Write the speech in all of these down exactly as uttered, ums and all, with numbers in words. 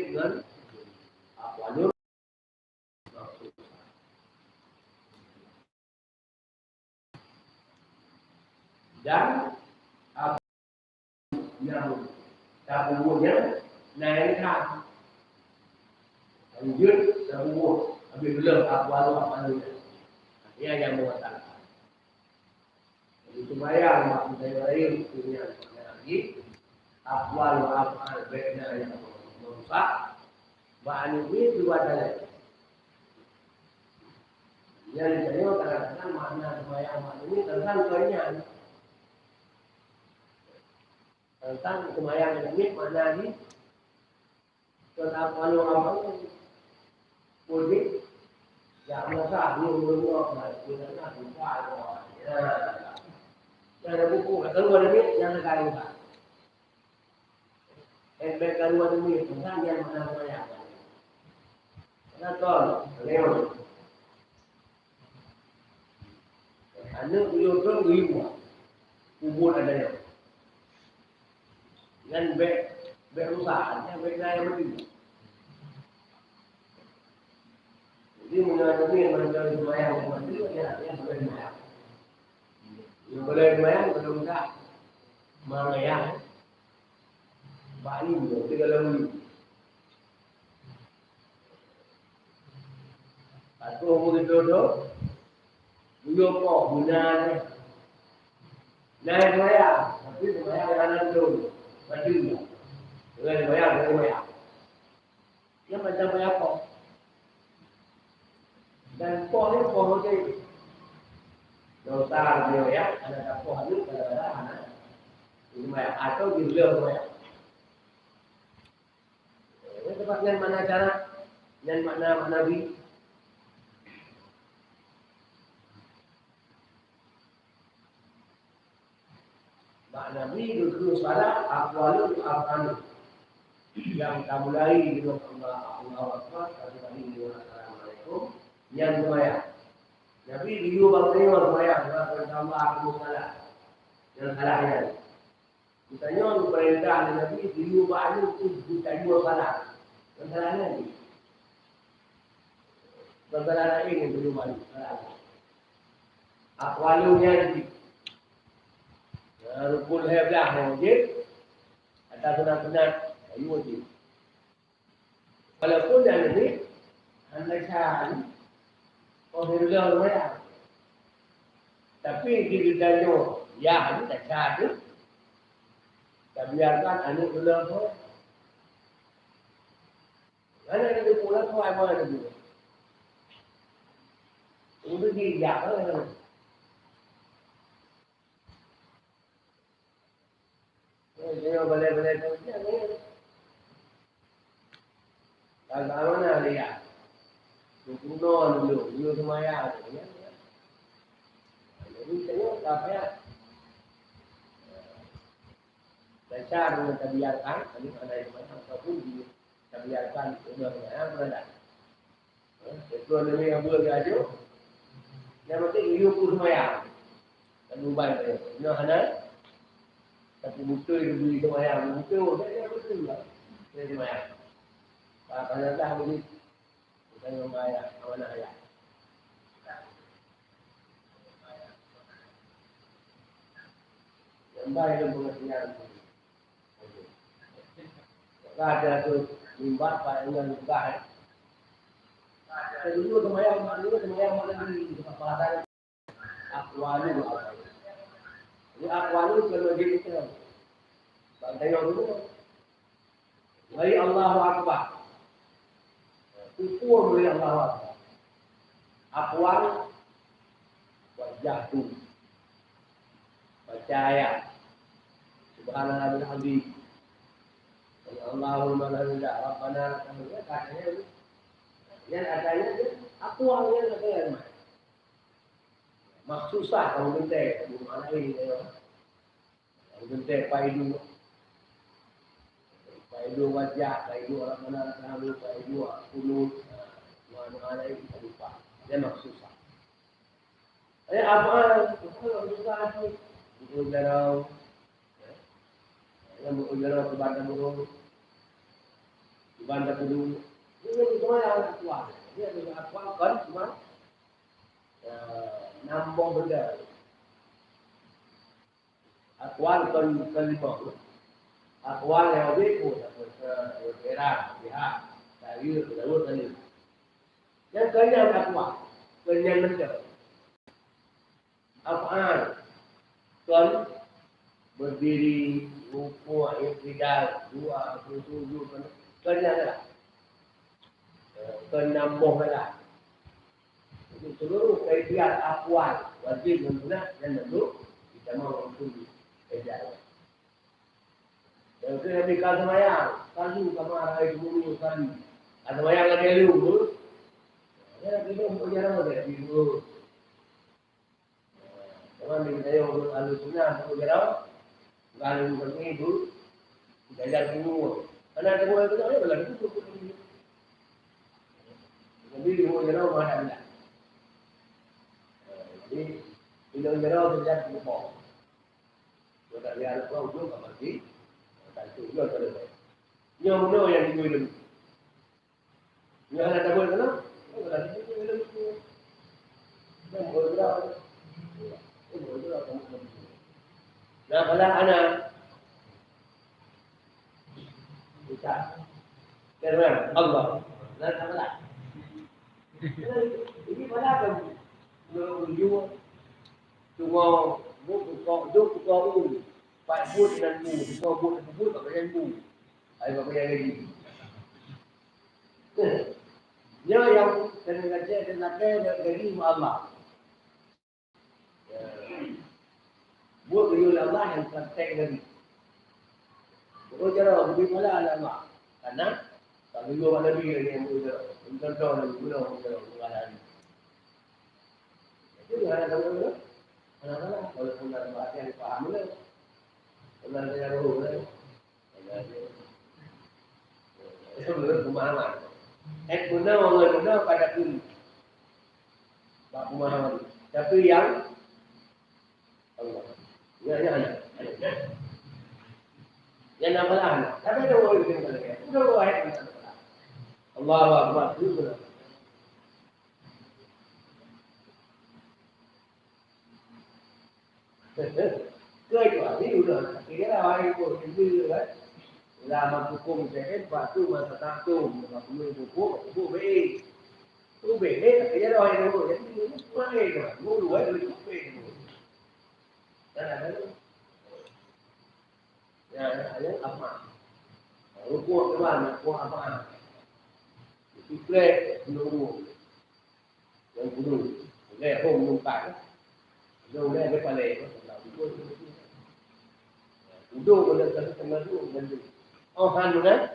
ngon Abu Alur. Dan Abu nyang tabubuet nyan na nyang tham. Lanjut tabubuet, habéh lom Abu Alur, Abu Alur nyan. Nyan nyang meubatalkan. Jadi, seumayang bak budaya laén, itu nyan makna lagi. Aqwal wa af'al bèk na nyang meurusak. Bak aneuk miet dua jalan. Nyan tanyoe kadang-kadang makna seumayang bak aneuk miet teuntang bukan nyan. Teuntang seumayang aneuk miet makna jih Kon ap-, anu, apa, pudik, jak meusah, nyoe meureunoe, nah, itu kan, nah, lupa, lupa. Ya. Nah, ada buku, kata lu ada duit, jangan kaya lupa. Eh, baik kalau ada duit, kan, yang mana saya. Nah, kon, leon. Aneuk buyue droe geuyue buet. Ubit aneuk nyan. Nyan bèk, bèk rusak, nyan bèk na nyang mati. Jadi, meunyoe aneuk nyan mantong seumayang, mati, ya, ya, boleh seumayang. Ya, boleh seumayang, boleh rusak. Meunyoe ya, bak ni, dia dalam ni. Atau begitu tu, buyue poh guna ni. Nah, sembahyang, tapi sembahyang dengan antum. Maju. Dengan sembahyang, dengan sembahyang. Dia macam sembahyang poh. Dan poh ni poh ni. Dosa dia ya, ada poh ni, ada, ada, ada. Sembahyang atau di luar sembahyang. Nyan teuma nyan makna cara, nyan makna, makna bi. Makna bi geukheun salat, aqwalu af'alu. Nyang tamulai deungon Allah, Allahu Akbar, tamulai deungon Assalamualaikum, nyan seumayang. Nabi geuyue bak geutanyoe seumayang, bak geutanyoe Allah Akbar salat. Nyan salah nyan. Geutanyoe geupeurintah lé Nabi geuyue bak aneuk keuh geutanyoe salat. Nyan salah nyan. Bukan salah laén nyang geuyue bak aneuk, salah. Aqwalu nyan cit. Nah, rukun lhèe blah nyan cit. Ata sunat-sunat, geuyue cit. Walaupun dah Nabi, hana can, oh, di luar lumayan. Tapi di geutanyoe, ya, hana can tu, tabiarkan aneuk di luar tu. Hana ada pulang tu, ai mana tu. Untuk dia, ya, kan? Eh, dia balai-balai tu, dia ni. Agak mana dia? Geupunoe dulu, dulu semaya tu, ya. Jadi, tengok, tak payah. Dasar dengan tabiarkan, tadi mana yang mana, ataupun di, tabiarkan, udah, ya, berada. Ekonomi yang buat gajo, yang penting you pun sembahyang. Dan uban saya. Nyoh hana, tapi betul dia beli sembahyang. Betul, saya betul lah. Saya sembahyang. Kalau dah beli, bukan sembahyang, kawan ayah. Yang baik itu pengertian. Ka ada tu mimbar, Pak Imam mimbar, eh. Kedua sembahyang, mak dua sembahyang, mak lagi, tempat perasaan. Aqwalu. Jadi, aqwalu kalau jadi kita. Bang Tayo dulu. Mari Allahu Akbar. Ukur mari Allahu Akbar. Aqwal, wajjahtu. Baca ayat. Subhanallahil azim. Allahumma la ilaha illa Rabbana lakal hamd. Ya, katanya. Yang katanya dia, aqwal yang katanya. Maksusah kamu bentai, bukan lain, ya. Geuntèe paidu. Paidu wajah, paidu Rabbana ta'ala, paidu kunut, doa-doa laén, tak lupa. Dia mak susah. Eh, apa? Apa susah tu? Itu garau. Nyang meu'ue jaroe kiban tameureu'ue, kiban tapeuduek. Nyoe cuma nyang akuan. Jadi, nyang akuan kon cuma, eh, nam boh benda. Akuan kon, kon limong. Akuan nyang wajéb pun, eh, beurang, jihad, sayur, sayur, sayur. Nyang keunyan akuan, keunyan mantong. Af'al. Kon berdiri, rukuk, i'tidal, dua, sujud, kon, kon nyan lah. Eh, kon nam boh lah. Jadi seluruh kaifiat aqwal wajib dan sunat dan mandub ditamong untuk kaifiat. Dan tu Nabi ka seumayang, salu kama ra'aitumuni usalli. Ka seumayang lagèe lôn tu. Ya, kita buat jarang ada di dulu. Teuma di geutanyoe ureueng ahli sunnah, ureueng jaroe, bukan ureueng kafé, bu, belajar ilmu. Karena ilmu yang kita, ya, belajar ilmu. Jadi, ilmu jaroe mana benda. Jadi, ilmu jaroe belajar ilmu. Kalau tak belajar ilmu, ujung tak mati. Tak itu, ujung tak ada. Nyoe meunoe nyang dibuat ilmu. Nyoe hana tabeuet keunoe. Nyoe hana tabeuet keunoe. Nyoe mu'jizat. Nyoe mu'jizat. Nah, bala anak. Kita. Firman Allah. Nah, tak bala. Ini bala kan. Nyoe ujung. Cuma bu buka, duk buka u. Pat buet nan bu, buka buet nan bu, bak bayan bu. Ai bak bayan lagi. Nyoe nyang keuneuk gacek dan lakèe dan gaki bak Allah. Ya. Buet geuyue lé Allah nyang praktek Nabi. Buet jaroe geubri pahala lé Allah. Karena tak geuyue bak Nabi lagèe nyang buet jaroe. Contoh Nabi bunoe jaroe, buet pahala Nabi. Itu hana sama-sama. Hana salah. Walaupun dalam bahasa yang dipahami lah. Dalam daya roh lah. Itu menurut pemahaman. Eh, guna orang guna pada diri. Bak pemahaman. Tapi yang Allah. Ya, ya, ya. Yang nak malah. Tapi ada orang yang kata, "Udah, wahai Allah." Allahu Akbar. Itu benar. Keucuali udah kira hari pun sendiri kan. Lah masukung saya kan, batu masa satu, batu pupuk, pupuk be. Tu be, be tak kira hari pun. Jadi, ni semua ni kan. Dulu kan, dulu be. Kan ada tu. Ya, ya, ya, apa? Rukuk tu kan, rukuk apa? Itu krek, menunggu. Nyang kudu, lhèe hom nyungkai. Nyang lhèe lé palèe. Udô benda satu tengah dua benda. Oh, han meunan.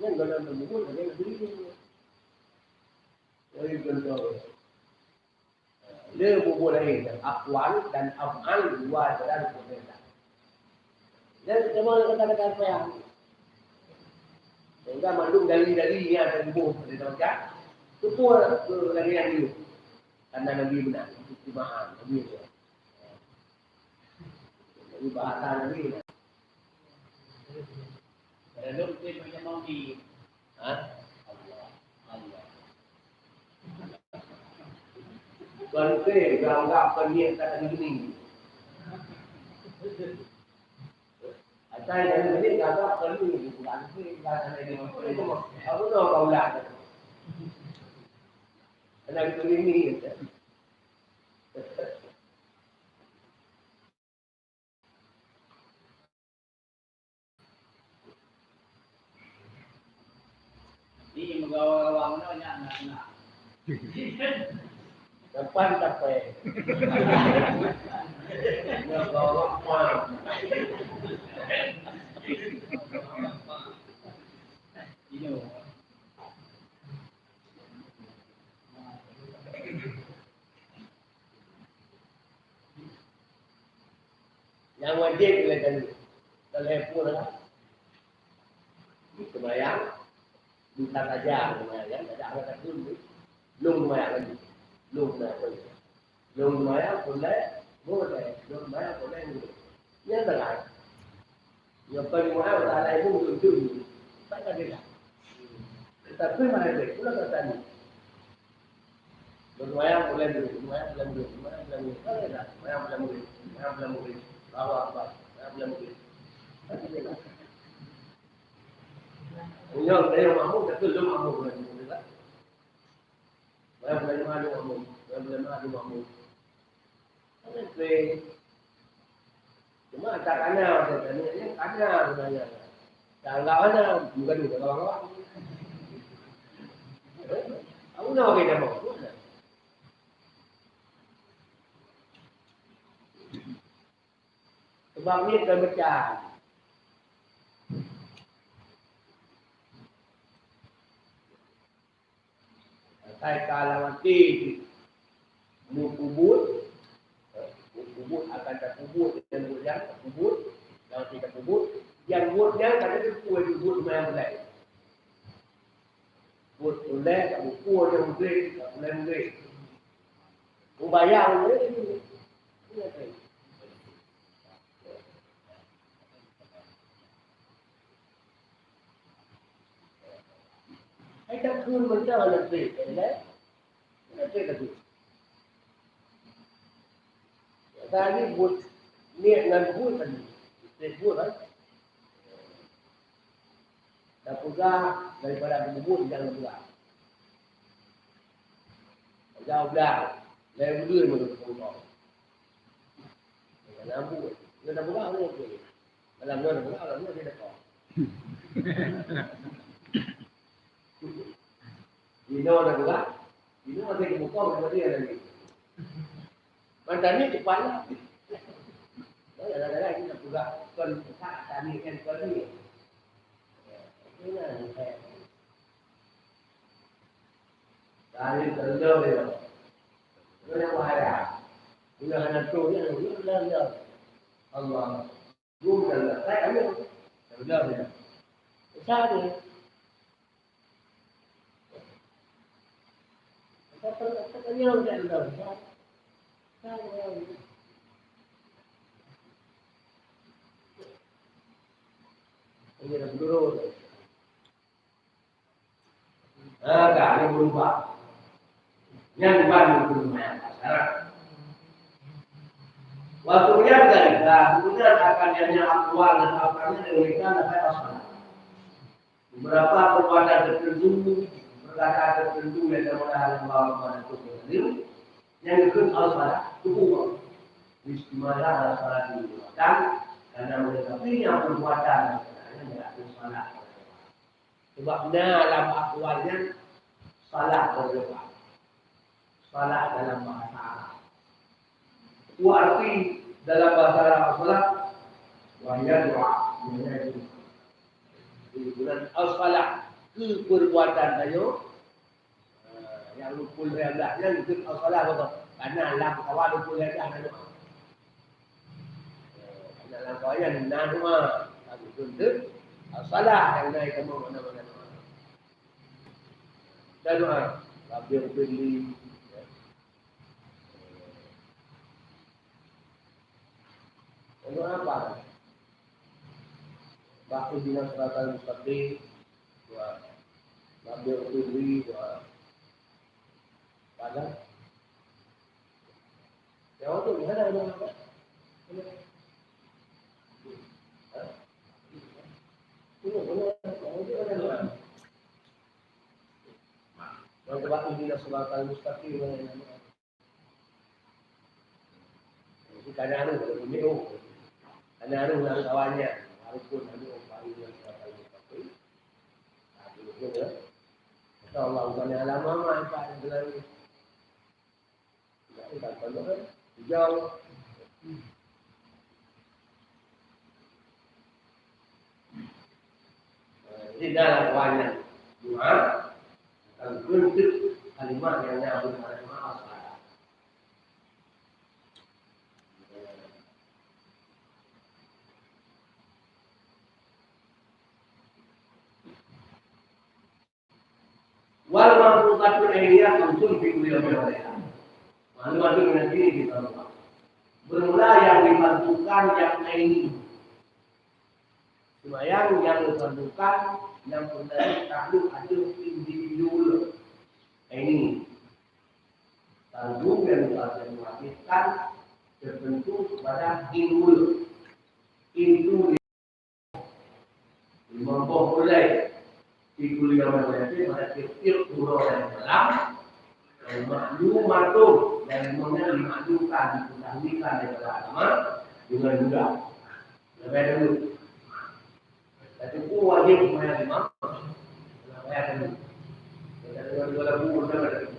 Nyan dalam menyebut ada diri. Jadi contoh. Le bubu lain, aqwal dan af'al dua dalam pemerintah. Dan sama kata-kata apa yang Sehingga mandum dalil-dalil nyang teuhubung pada darajat, teupeue keu lagèe nyan dulu. Karena Nabi beuna, ijtima'an, Nabi beuna. Jadi bahasa Nabi beuna. Pada lôn tu macam Nabi. Ha? Allah. Allah. Kon keu geuanggap kon niet that geunie. Asai dari niet geuanggap kon niet, bukan keu geuanggap kon niet. Apa tu kau ulang? Kena geunie niet. Ni meugawa-gawa meunoe nyan na, na. Depan tapè. Meugawa-gawa. Inoe. Nyang wajéb lé tadi, lhèe pue lah. Seumayang, bisa saja seumayang, ya, tidak ada takut. Lôn seumayang lagi. Lôn seumayang lagi. Lôn seumayang pun lé, boleh. Lôn seumayang pun lé, boleh. Nyang teulat. Nyoe kon Jumaat, udah lain pun betul-betul. Tak ada dah. Tapi mana ada? Pulang kat tadi. Bermayang boleh dulu, bermayang boleh dulu, bermayang boleh dulu. Tak ada dah. Bermayang boleh dulu, bermayang boleh dulu. Bawa apa? Bermayang boleh dulu. Tak ada dah. Punya saya mampu, tapi belum mampu boleh dulu, tak? Bermayang boleh lima, dia mampu. Bermayang boleh lima, dia mampu. Kan sering. Cuma tak kana, dia tanya, dia kana sebenarnya. Tak anggap mana, bukan dia, tak anggap. Aku nak pakai nama. Sebab ni terpecah. Asai ka lam até jih. Meukubut, meukubut akan takubut, dan buet nyang takubut, nyang até takubut, nyang buet nyang ka teupeue buet nyang beulai. Buet beulai, ka buku nyang beulai, ka beulai beulai. Mubayang beulai. Hai takheun mantong hana treb, kan? Hana treb lagèe. Tadi buet niet ngon buet tadi. Niet buet, kan? Tapeugah daripada buet nyang tapeugah. Tapeugah udah, lhèe buleuen meunurot Allah. Dalam buet. Dia tapeugah, dia tapeugah. Dalam nyoe, dalam nyoe, dalam nyoe, dia tapeugah. Inoe na peugah, inoe hase geumukong sama dia lagi. Mantong ni kepala. Kadang-kadang kita peugah kon peugah tani kan kon ni. Tani teuloh dia. Dia bahaya. Bila hana tu dia, dia Allah. Gum dan lakai aneuk. Teuloh dia. Besar dia. Ha, ka, nyan beurubah. Nyan ban beurubah. Waktu nyan dari, nah, kemudian akan nyan akwal dan akalnya dari mereka dapat asal. Beberapa perbuatan tertentu, perkataan tertentu yang dimudah Allah Subhanahu wa Taala, yang ikut al-falah, tubuh. Bismillah al-falah di belakang, karena menanggapinya perbuatan sebenarnya berarti salah. Sebab na lam akwal nyan salah berlepas. Salah dalam bahasa Arab. Itu arti dalam bahasa Arab salah, wahia doa, ianya itu. Jadi, bukan al-falah, keu perbuatan tanyoe, eh, nyang rukun lhèe blah nyan keu al-falah beutôi. Karena lam kawan rukun lhèe blah na doa. Eh, karena lam kawan nyan na doa. Tapi keu al-falah nyang na kamoe mana-mana doa. Dan doa, Rabbi ighfirli. Untuk apa? Bak ihdinas siratal mustaqim, wa Rabbi ighfirli, wa pada. Ya, untuk mana ada apa? Ha? Untuk mana? Untuk mana? Wa ihdinas siratal mustaqim. Jadi, kana anu, kalau bunyi, oh. Kana anu, nang kawannya. Walaupun anu, baru dia kata, tapi, nah, dulu pun, ya. Kata Allah, bukan yang lama, mah, apa yang berlalu. Tidak, tidak, tidak, tidak. Hijau. Jadi, dalam kawannya doa, akan bentuk kalimat yang nyambung pada doa. Wal mafruqatul ainiyah khamsun fi kulli yaumin wa lailah. Maklum nanti di bawah. Bermula yang dibantukan yang aini. Seumayang nyang geutantukan nyang peureulée taklok ateueh individu. Ini tanggung dan diwajibkan tertentu kepada individu. Itu limong boh peureulée. Itu limong boh peureulée pada tiep-tiep uroe dan malam. Dan maklumatun, dan limong nyan dimaklumkan, diketahuikan daripada agama dengan mudah. Leubeh dulu. Tapi ku wajib seumayang limong. Seumayang limong. Kita dengar dua lagu, betul tak?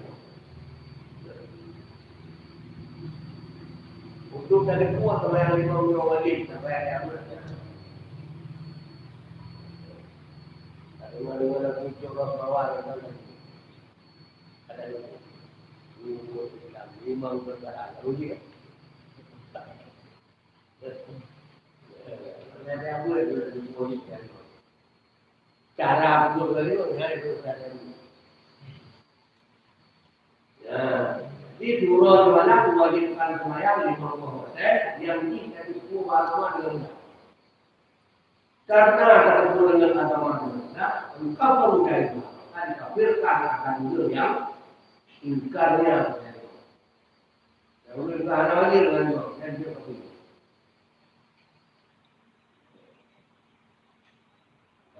Untuk tadi kuat seumayang limong nyoe wajib, seumayang yang betul. Ada dua, dua lagu, cuba bawa, betul tak? Ada dua. Limong bertahan, lalu dia. Cara buat kali tu, ya, itu cara. Ya. Di surah Jumalah mewajibkan sembahyang lima waktu, eh, yang ini dari sepuluh agama dengan karena tak sesuai dengan agama Islam, engkau perlu dari Islam, akan dikafirkan akan dunia yang ingkarnya. Yang boleh hana wajib dengan Islam, dan dia kafir.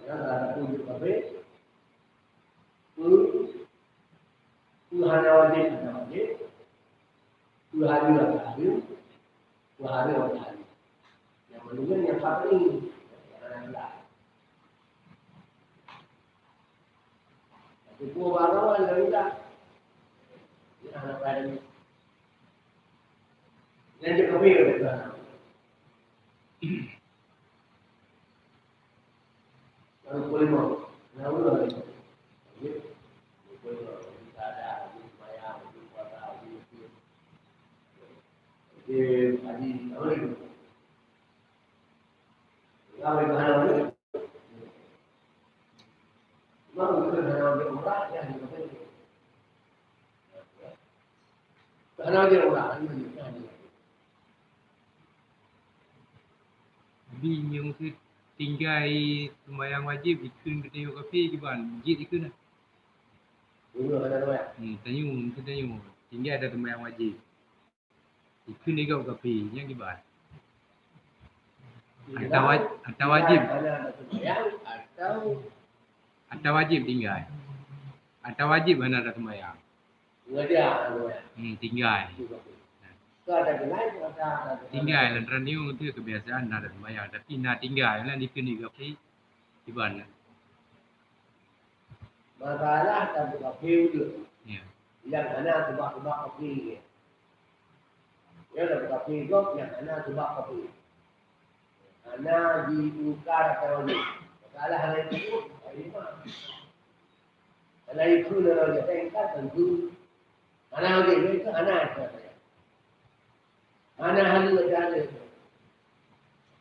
Karena salah satu wujud kafir, pe-, peuhana wajib, hana wajib, peuhana hana, peuhana hana. Yang mendingan yang kafir ini, yang hana jelas. Tapi peuhana wajib, hana jelas. Ini hana pada ni. Yang dia kafir, Rukun lima. Nah, ulang lagi. Okey. Rukun lima. Ibadah, sembahyang, puasa, zikir. Okey, haji, apa lagi? Apa lagi? Hana lagi? Cuma bukan hana lagi umrah, ya, hana lagi. Hana lagi umrah, hana lagi. Jadi, nyang tinggai seumayang wajéb dikeue geutanyoe kafé kiban, jeuet dikeue na. Dulu ada dua. Hmm, tanyoe, mungkin tanyoe. Tinggai ada seumayang wajéb. Dikeue lé gob kafé, nyan kiban. Tinggai. Atawa, atawa wajéb. Ada seumayang atau Atawa wajéb tinggai. Atawa wajéb hana ada seumayang. Sengaja, sengaja. Hmm, tinggai. Itu bagus. Nah. Kau ada kenal, kau ada, ada kenal. Tinggai, lantaran nyoe tu kebiasaan na ada seumayang, tapi na tinggai, na dikeue kafé, kiban. Masalah tabeuet kafé ulôn. Ya. Yang hana sebab-sebab kafé. Ya, tabeuet kafé gob yang hana sebab kafé. Hana jiingkar atawa jih. Masalah hana ikut, hai lima. Hana ikut, hana jih, ingkar, tentu. Hana jih, itu hana ikut. Hana hari, hana hari.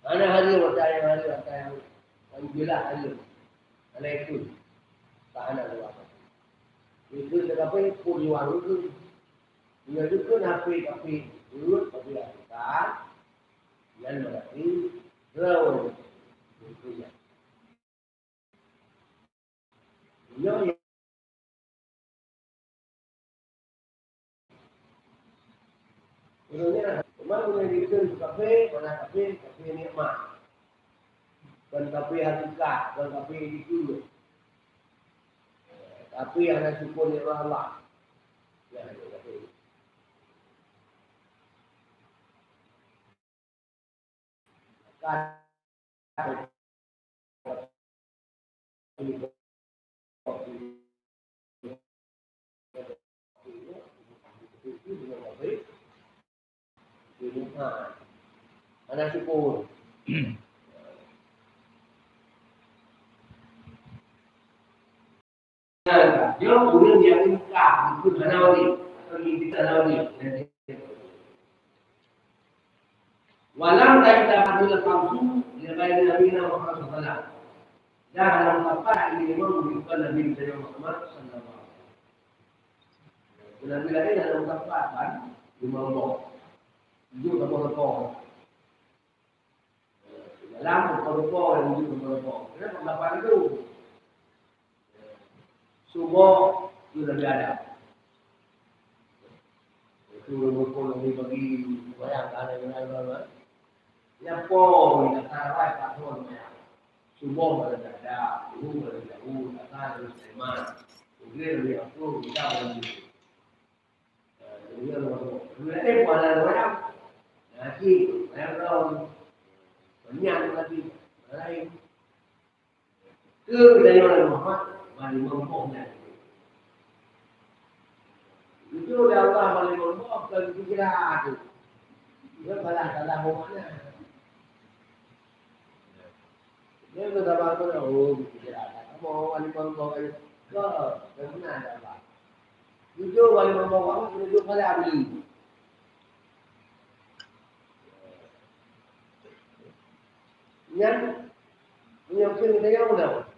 Hana hari, hana hari, hana hari. Hana jelas hari. Hana ikut. Tak hana dua. Ikut tetapi pun iwan ikut. Bila ikut, tapi, tapi, ikut, tapi, tak. Nyan berarti droe. Nyoe nyan, cuma meunyoe dikeue kafé, mana kafé, kafé nikmat. Kon kafé hakikat, kon kafé dikeue. Tapi hana syukur nikmat Allah. Ya, ya, ya. Hana syukur. Nyoe ureueng nyang ingkar, dikeue hana wajéb, atau dikeue hana wajéb. Walam tajid ahadul khamsu li ghairi Nabi Muhammad sallallahu alaihi wasallam. Dan dalam papat ini memang bukan Nabi kita Muhammad sallallahu alaihi wasallam. Nabi lain dalam papat kan, lima boh. Tujuh boh lekong. Dalam rupa-rupa nyang wujud rupa-rupa. Kenapa lapan tu? Suboh tu Nabi Adam. Itu rupa-rupa Nabi bagi bayang ada yang lain. Nyang po nyang tarawai pathon manyang. Suboh bak Nabi Adam, Luhur bak Nabi Daud, Asar bak Nabi Sulaiman, Maghrib bak Nabi Yakub, Isya bak Nabi Yusuf. Eh, jadi Allah, Allah, eh, kuala orang. Nah, cik, orang. Banyak lagi. Lain. Keu geutanyoe Nabi Muhammad, ban limong boh nyan. Jujur lé Allah ban limong boh, kon geukira tu. Nyoe salah-salah makna. Nyoe salah makna, oh, geukira. Kamoe ban limong boh nyan. Kon, kon meunan Allah. Jujur ban limong boh, jujur salah beli. Nyan, meunyoe keu geutanyoe meunan.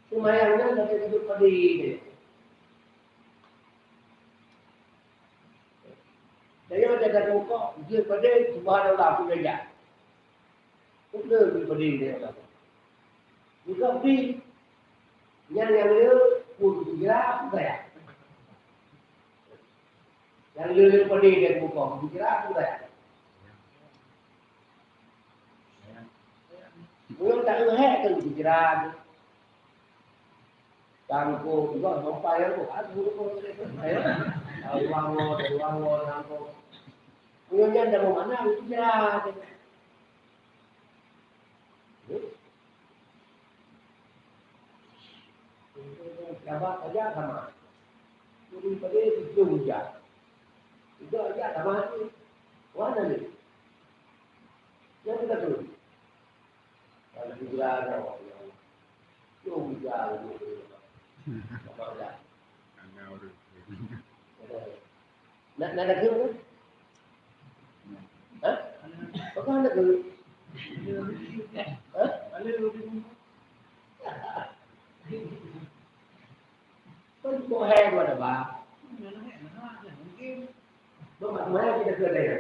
Seumayang nyan lagèe sujut padé. Tanyoe tamuka, sujut padé, subhanallah, peue jih. Peue sujut padé, tanyoe. Buka pi. Nyan nyang le, pun kira, peue jih. Nyang le-le padé dan bukon, dikira aku dah. Ulôn tak leuhek tu dikira aku. Tangkong juga sampai aku. Aku pun dari wangon, dari wangon tangkong. Ulôn nyan dah mana aku kira aku. Sahabat saja sama. Jadi pada ujung hujan. Juga saja sama hati. Mana ni? Yang kita tu. Kalau kita ada orang yang tu hujan. Apa dah? Nak, nak ada ke? Ha? Apa nak ke? Ha? Kan kok hai dua ada ba. Ba mak mai kita ke ada ya.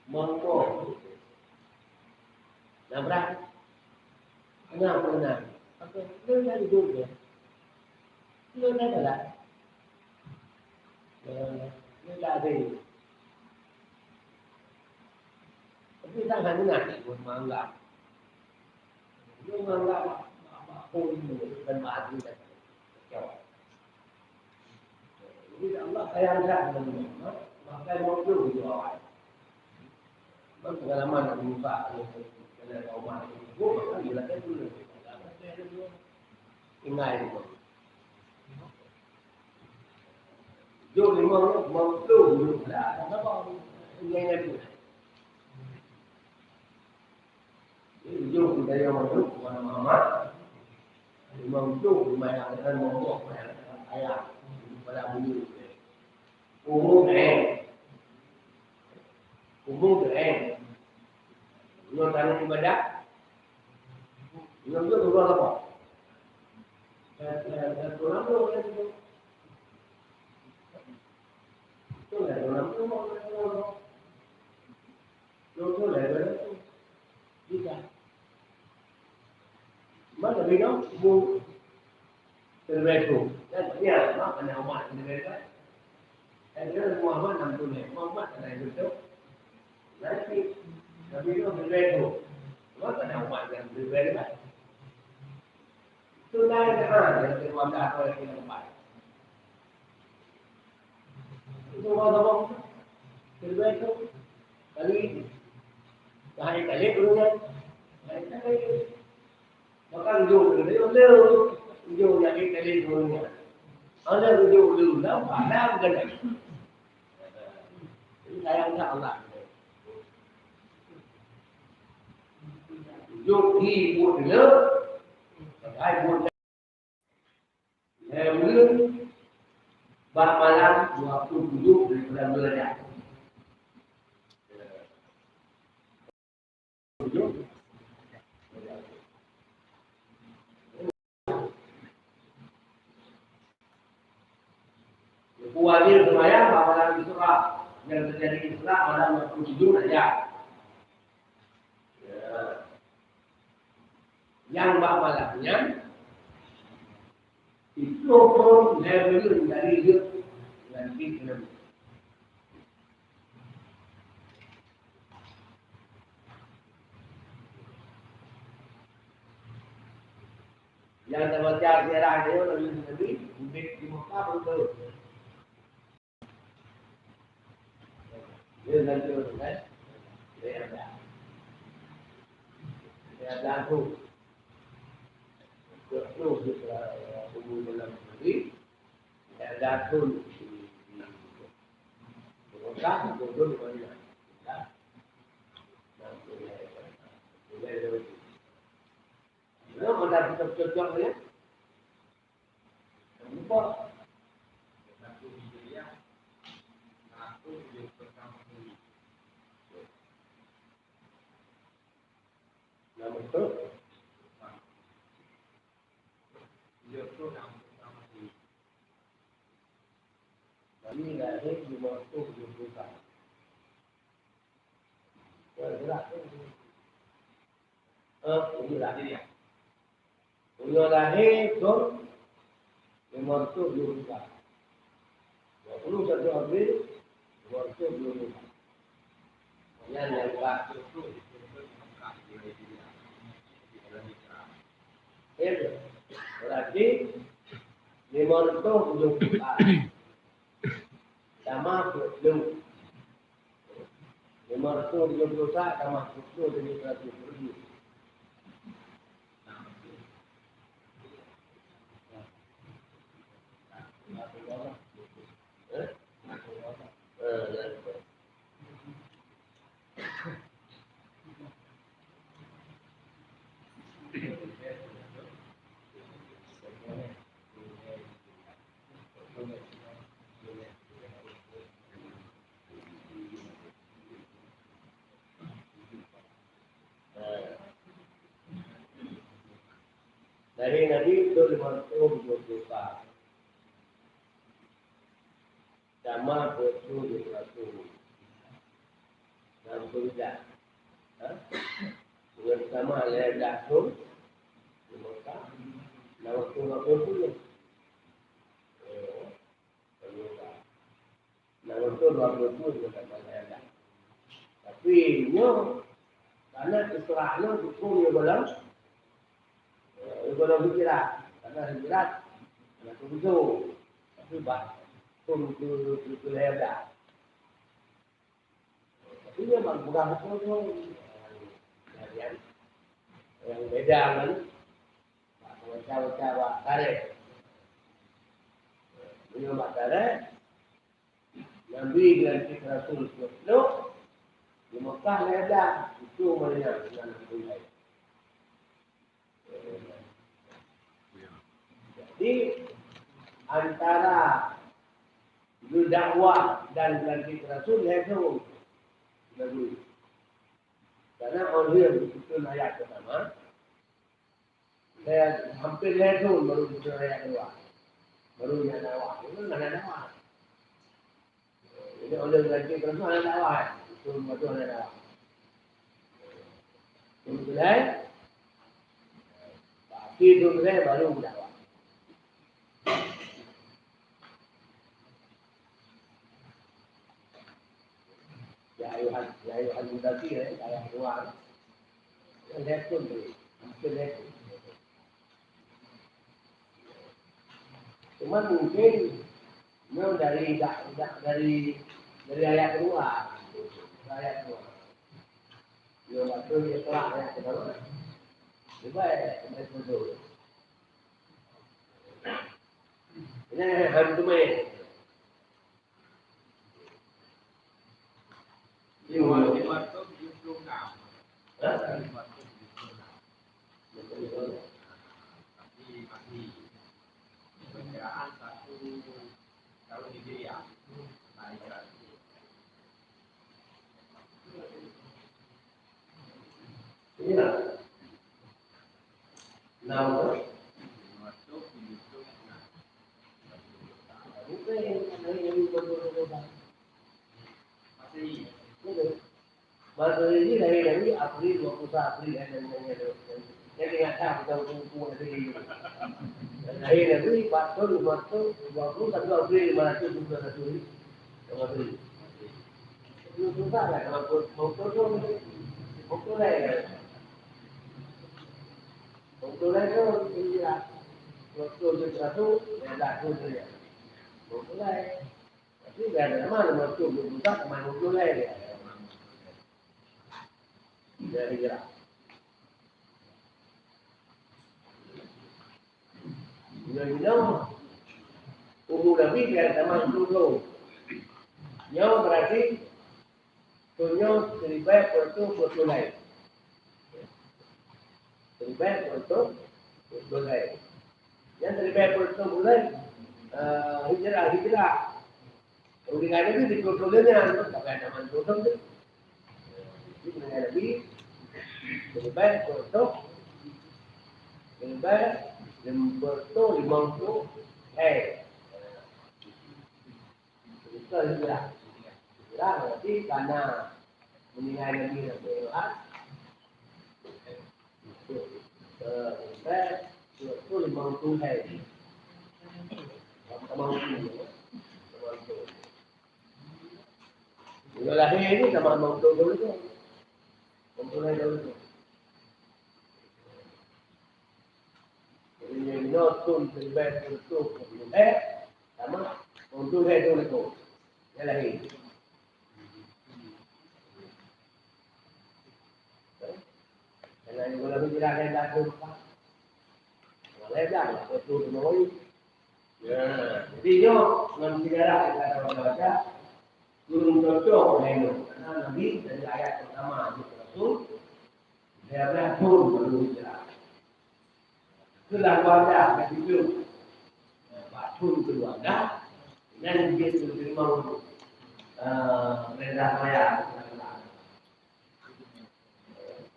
Mangko. Nabrak. Kenapa nak? Apa? Lu nak hidup ya? Lu nak lah. Tapi tangan nak ikut manggap. Dia manggap apa-apa pun dan mati dan kecewa. Jadi Allah sayang dah dengan makai mobil di bawah. Pengalaman nak buka kalau kalau rumah itu, bukan dia lah dulu. Ingat itu. Jom limong, limong puluh dulu. Dah, tak apa. Ingat itu. Jadi, jom kita yang masuk, mana Muhammad. Limong puluh, lumayan dengan momok, lumayan dengan ayah. Pada bunyi. Umum, eh. Umum, eh. Nyoe tangan ibadah. Nyoe tu dua apa? Dan, dan, dan tulang tu, kan, tu. Itu lah, tulang tu, tulang tu. Nyoe tu lah, tulang tu. Bisa. Mana bina? Bu. Terbetul. Dan dia, mak, anak umat terbetul. Dan dia Muhammad enam puluh, Muhammad ada yang betul. Nanti, Nabi Nuh terbetul. Mak, anak umat yang terbetul. Itu lain, ha, yang terpandang atau yang tidak lepas. Itu orang ngomong. Terbetul. Kali ini. Dah hari kali dulu kan. Hari kali. Bahkan ujung tu, dia ujung, ujung nyakit kali dunia. Ada ujung dulu, dah pandang kena. Ini sayang tak Allah. Ujung di buat dia, hai buat dia. Hai bulan, bak malam dua puluh tujuh daripada bulan Rajab. Wajib sembahyang bak malam Isra, yang terjadi Isra malam dua puluh tujuh Rajab. Nyang bak malam nyan, siplôh thon lhèe buleuen dari jeuet ngon pih keuneuk. Nyang tabaca sirah nyoe Nabi, Nabi, ubit di Mekah beutôi. Dia nanti orang kan? Dia ada. Dia ada aku. Terus kita tunggu dalam negeri. Dia ada aku. Mekah beutôi banyak. Nah, boleh, boleh. Nyoe meunan cocok-cocok nyan. Lupa. Nama tu? Nabi lahé limong reutôh tujoh ploh sa. Gerak tu. Eh, inilah dia. Uroe lahé thon limong reutôh tujoh ploh sa. Dua puluh satu April, limong reutôh tujoh ploh sa. Nyan nyang ka. Eh, berarti limong reutôh tujoh ploh sa. Tamah peuet ploh. Limong reutôh tujoh ploh sa tamah peuet ploh jadi seratus ribu. Eh? Eh, ya. Lahé Nabi thon limong reutôh tujoh ploh sa. Tamah peuet ploh tujoh ploh sa. Enam ploh dah. Ha? Dengan tamah lhèe dah thon di Mekah, enam reutôh dua ploh ploh. Eh, Nah, untuk dua puluh pun sudah banyak dah. Tapi nyoe, karena Isra nyoe hukum nyoe golom, eh, golom hijrah. Karena hijrah, karena tujuh. Tapi bah, pun ke, ke, ke lhèe dah. Tapi nyoe bak peugah hukum nyoe, yang, yang beda ngon Baca-baca bak tarikh. Meunyoe bak tarikh, Nabi dilantik Rasul peuet ploh, di Mekah lhèe blah, itu Madinah dengan Nabi lain. Jadi, antara geudakwah dan dilantik Rasul lhèe thon Nabi. Karena on lheueh geupeutreun ayat pertama, Lhèe, hampir lhèe thon baru geupeutreun ayat kedua. Baru nyan dakwah. Itu kan hana dakwah. Jadi, oleh lagi terus hana dakwah, eh. Itu baru hana dakwah. Thon keulhèe, akhé thon keulhèe baru dakwah. Ya ayuhan, ya ayuhan mudzatsir, eh, ayat dua. Yang lhèe thon tu, hampir lhèe thon. Cuman mungkin nyoe dari dak, dak dari, dari ayat kedua. Ayat dua. Nyoe waktu dia tolak ayat kedua. Cuba ayat kedua. Ini hantu main. Lima, lima ratus tujuh puluh enam. Hah? Lima ratus tujuh puluh enam. Tapi masih perkiraan satu tahun Hijriah. Nah, Hijriah. Inilah. Enam, eh? Bukan yang, yang, yang, yang, yang, yang, yang, Masehi. Betul. Masehi lahé Nabi April, dua puluh satu April, eh, dan, dan, dan, dan, dan ingat, Dah, kita hukum-hukum Nabi. Lahir Nabi, empat ratus, lima ratus, dua puluh satu April, lima ratus tujuh puluh satu Hijrah. Lima ratus. Dua puluh empat lah, lima puluh, lima puluh tu, lima puluh lah, ya. Lima puluh lah tu, Hijrah. Dua puluh tujuh satu, ya, dah tu, ya. Lima puluh lah, ya. Tapi dah ada nama, lima puluh, dua puluh empat, lima puluh lah, ya. Dari Hijrah. Nyoe, nyoe, umu Nabi kan tamah tujoh. Nyoe berarti tujoh seribu empat ratus dua puluh lain. Seribu empat ratus dua puluh lain. Yang seribu empat ratus dua puluh lain, eh, hijrah, hijrah. Ureueng Nabi di Kota Leunyang, tapi ada mantu tu. Jadi, Nabi, lebih baik untuk, lebih baik, lima puluh, lima puluh, eh. Betul juga. Hijrah berarti karena meninggal Nabi Nabi Muhammad. Bila lahir ni sama mau betul-betul tu. Betul-betul tu. Jadi, yang nyoe tun seribu sembilan ratus tujuh puluh, eh, sama, untuk saya tu lekor. Dia lahir. Karena yang belum hijrah, dia tak ada Mekah. Malah dah, betul semua. Ya, jadi nyoe ngon sejarah kita baca-baca, belum cocok dengan itu. Karena Nabi dari ayat pertama Rasul, dia bilang pun belum hijrah. Itulah keluarga ketiga. Bak thôn keluarga, dan dia terima, eh, perintah raya.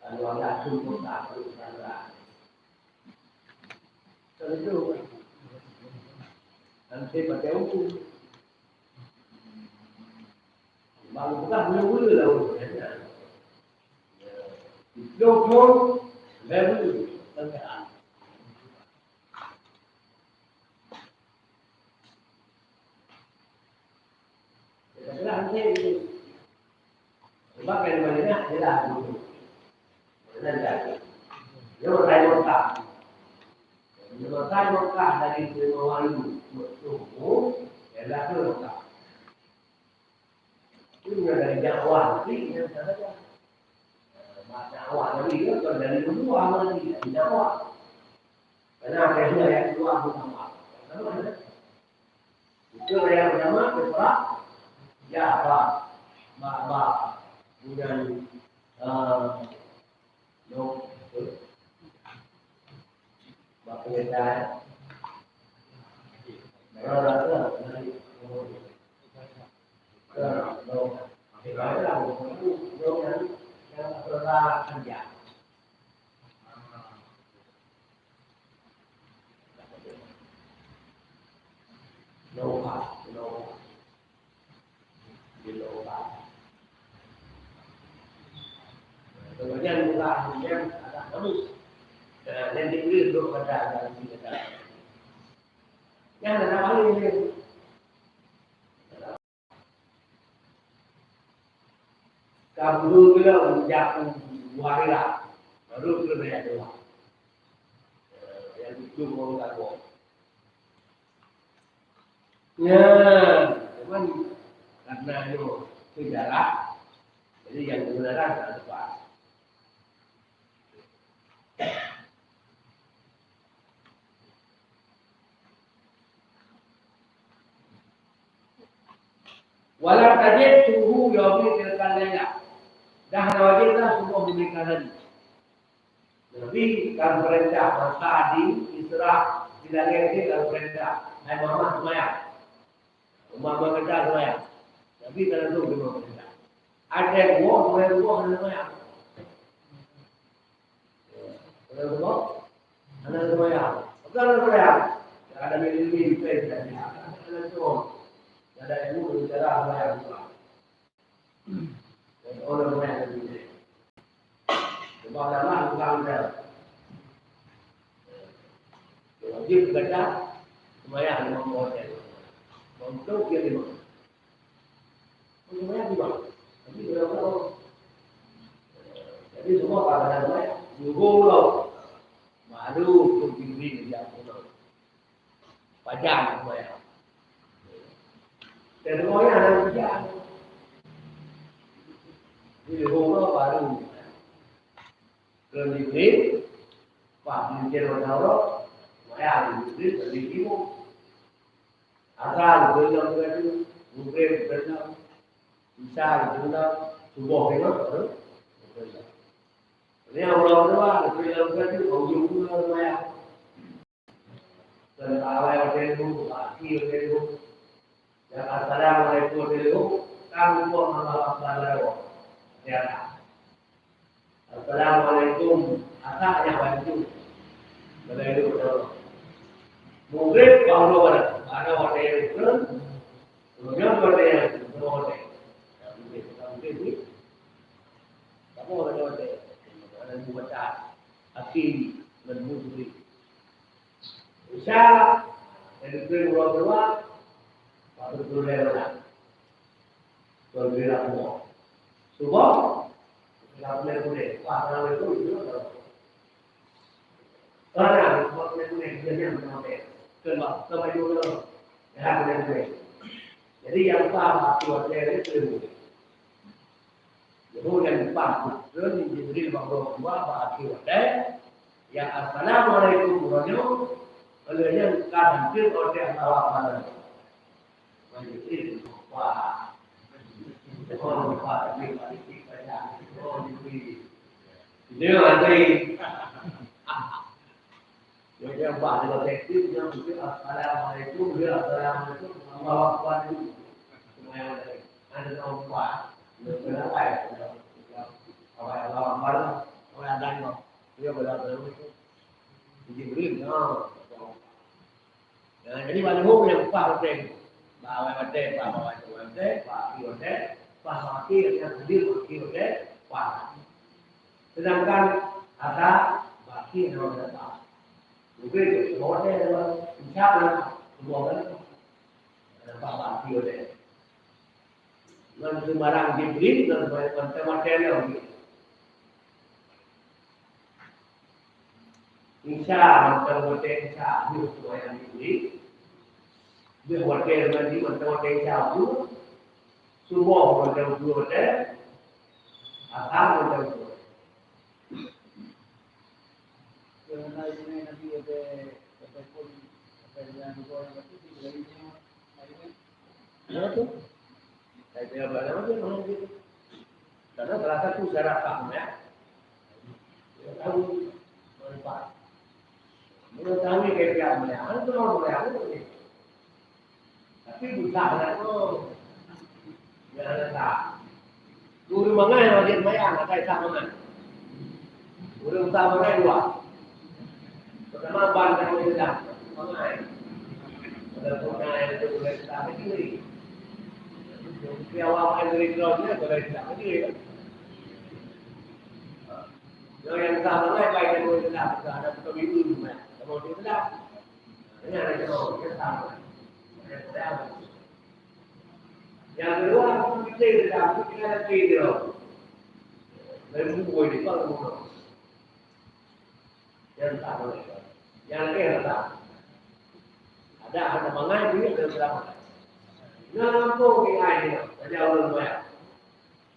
Keluarga thôn kota, perintah raya. Tentu, nanti pakai hukum. Baru pegang mula-mula lah hukum. Dua puluh, baru tengah. Kita kira nanti itu. Sebab yang banyak jelas itu. Jelas tak? Dia bertanya Mekah. Dia bertanya Mekah dari terima wahyu. Tuh, dia dah ke Mekah. Itu yang dari dakwah nanti yang saya kata. Dakwah Nabi itu bukan dari luar nanti, dari dakwah. Karena ada dua yang keluar pertama. Pertama, itu yang pertama, Iqra, ya, ba, ba, ba, dengan, eh, no, ba, perintah, rasa, rasa, Kemudian mula yang agak bagus. Dan yang diberi untuk pada agak lebih dekat. Yang ada nama ini. Ka beureuleueng jak u Muharira, baru keu raya dua. Eh, nyang tujoh ureueng lakoe. Nyan, cuman karena nyoe sejarah, jadi nyang kebenaran tak tepat. Wala tajid subuh yaumi tilkal lailah. Dah hana wajib dah subuh di malam nyan. Nabi kan perintah masa di Isra di langit ni kan perintah. Hai Muhammad, seumayang. Umat-umat kata seumayang. Nabi kan langsung terima perintah. Ada buah, mulai buah hana seumayang. Ada buah, hana seumayang. Bukan hana seumayang. Ada milih-milih, bukan. Ada ilmu, bicara seumayang. Orang seumayang. Sebab Allah bukan ada. Jeuet gata seumayang limong boh watèe. Mantong jeuet limong. Seumayang limong. Tapi kalau, jadi semua pada seumayang. Subuh tu. Baru tu Jibril dia pulang. Pajan seumayang. Dan semuanya ada ujian. Jadi, subuh tu baru. Keuneuk Jibril, pas meucen mata uroe, maya Jibril bagi ilmu. Azan geunam geuh, Maghrib geunam, Isya geunam, Suboh geunam, baru geunam. Ini orang tua, Jibril geunam, ujung-ujung maya. Dan awai watèe lheuh, pagi watèe lheuh. Yang assalamualaikum watèe lheuh, ka muphom Allahu Akbar laju. Ternyata. Assalamualaikum, asak nyang bantu. Laju lheuh. Maghrib baru pada, pada watèe lheuh. Kemudian watèe lheuh, watèe. Yang mungkin, yang mungkin ni. Kamu ada watèe. Ada dua baca. Akhir dan Maghrib. Isya, jadi peuet uroe keudua, waktu peuet uroe malam. Peuet uroe malam. Suboh, lapan menit kuning. Wah, kalau itu, itu, itu. Karena, lapan menit kuning, dia yang menonton. Kan, Pak? Sampai dua kali. Ya, lapan menit kuning. Jadi, yang paham waktu watèe itu, Jibril nyang paih kheun, Jibril bak uroe keudua bak akhé watèe, "Ya, assalamualaikum," uroe nyoe, lheueh nyan ka santeuek watèe Allahu Akbar. Jibril lupa. Oh, lupa, tapi balik baca. Oh, Jibril. Dia mati. Jadi, bah, dia kata, dia bilang, "Assalamualaikum, ya, assalamualaikum, Allahu Akbar." Semuanya ada. Ada orang lupa. Dia bilang, "Apa ya?" Apa ya, Allahu Akbar. Orang ada ni. Dia bilang, "Assalamualaikum." Jibril, ya. Nah, jadi, bak leuhô nyang paih watèe. Bak awai watèe, paih awai watèe, bak akhé watèe, paih akhé nyang hadir bak akhé watèe, paih. Sedangkan ata bak akhé nyang watèe paih. Mungkin watèe, insya Allah, semua kan. Ada paih bak akhé watèe. Ngon seubarang Jibril, ngon mantong watèe lom. Isya mantong watèe Isya, lheueh seumayang Jibril. Lheueh watèe mandi mantong watèe Isya tu. Suboh mantong tu watèe. Asar mantong tu watèe. Kenapa tu? Saya kira berada macam mana gitu. Karena salah satu syarat sahnya, ya, tahu manfaat. Mengetahui kaifiat melihat, itu mau melihat itu. Tapi buta lah tu. Ya, ada tak? Ureueng mangai wajéb mayang, akai sa mangai. Ureueng sa mangai dua. Pertama, ban dan ureueng sa mangai. Pada puna yang tu boleh sa sendiri. Di awal main dari keluar dia boleh sa sendiri kan. Yang, yang sa mangai baik dari ureueng sa, ada betul itu cuma. Kalau dia sedap. Ini ada jauh, dia sa mangai. Ada sedap. Nyang keudua, aku pikir dah, aku tinggal lagi dia. Dari buku ini, kalau buku. Yang tak boleh. Yang lagi yang tak. Ada, ada mangai duit dan selamat. Nah, mampu di ai dia. Tadi awal lumayan.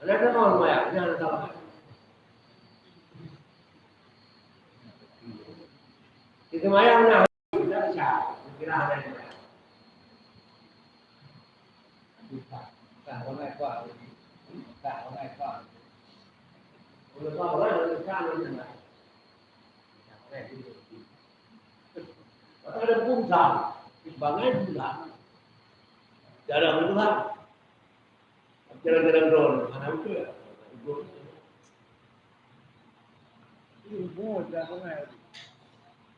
Ada kan mau lumayan, ini ada salah. Itu mayang nah. Ada pun sama, bangai pun sama. Jarang pun sama. Jarang-jarang drone, mana betul ya? Ini semua dah bangai.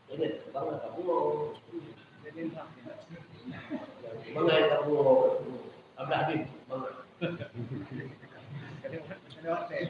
Ini bangai tak buat. Bangai tak buat. Ablah habis bangai. Kena, kena hotel.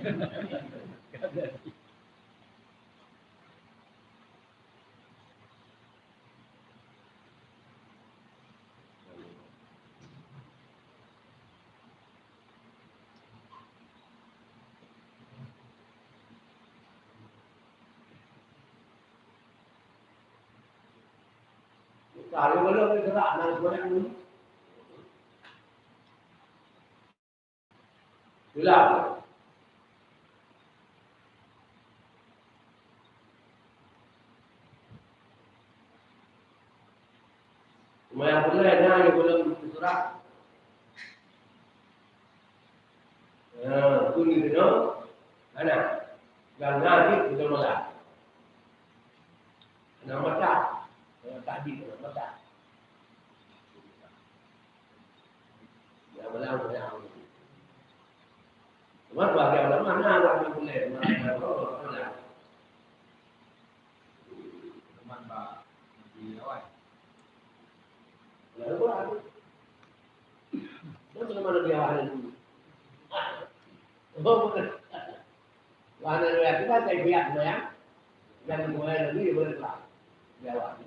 Kalau belum diserah, nak sebanyak ni. Jelas. Semayang peureulèe na nyang gohlom teusurah. Ha, tu ni kena. Hana. Dan na cit kena malam. Hana masak. Hana takjil, hana masak. Ya, malam, malam. Cuma bagi ulama na, na, na, boleh. Teman ba Nabi awai. Lalu apa? Mana, mana Nabi awai itu? Oh, bukan. Wah, Nabi awai itu kan saya biar sembahyang. Dan sembahyang Nabi dia boleh pulang. Dia awai.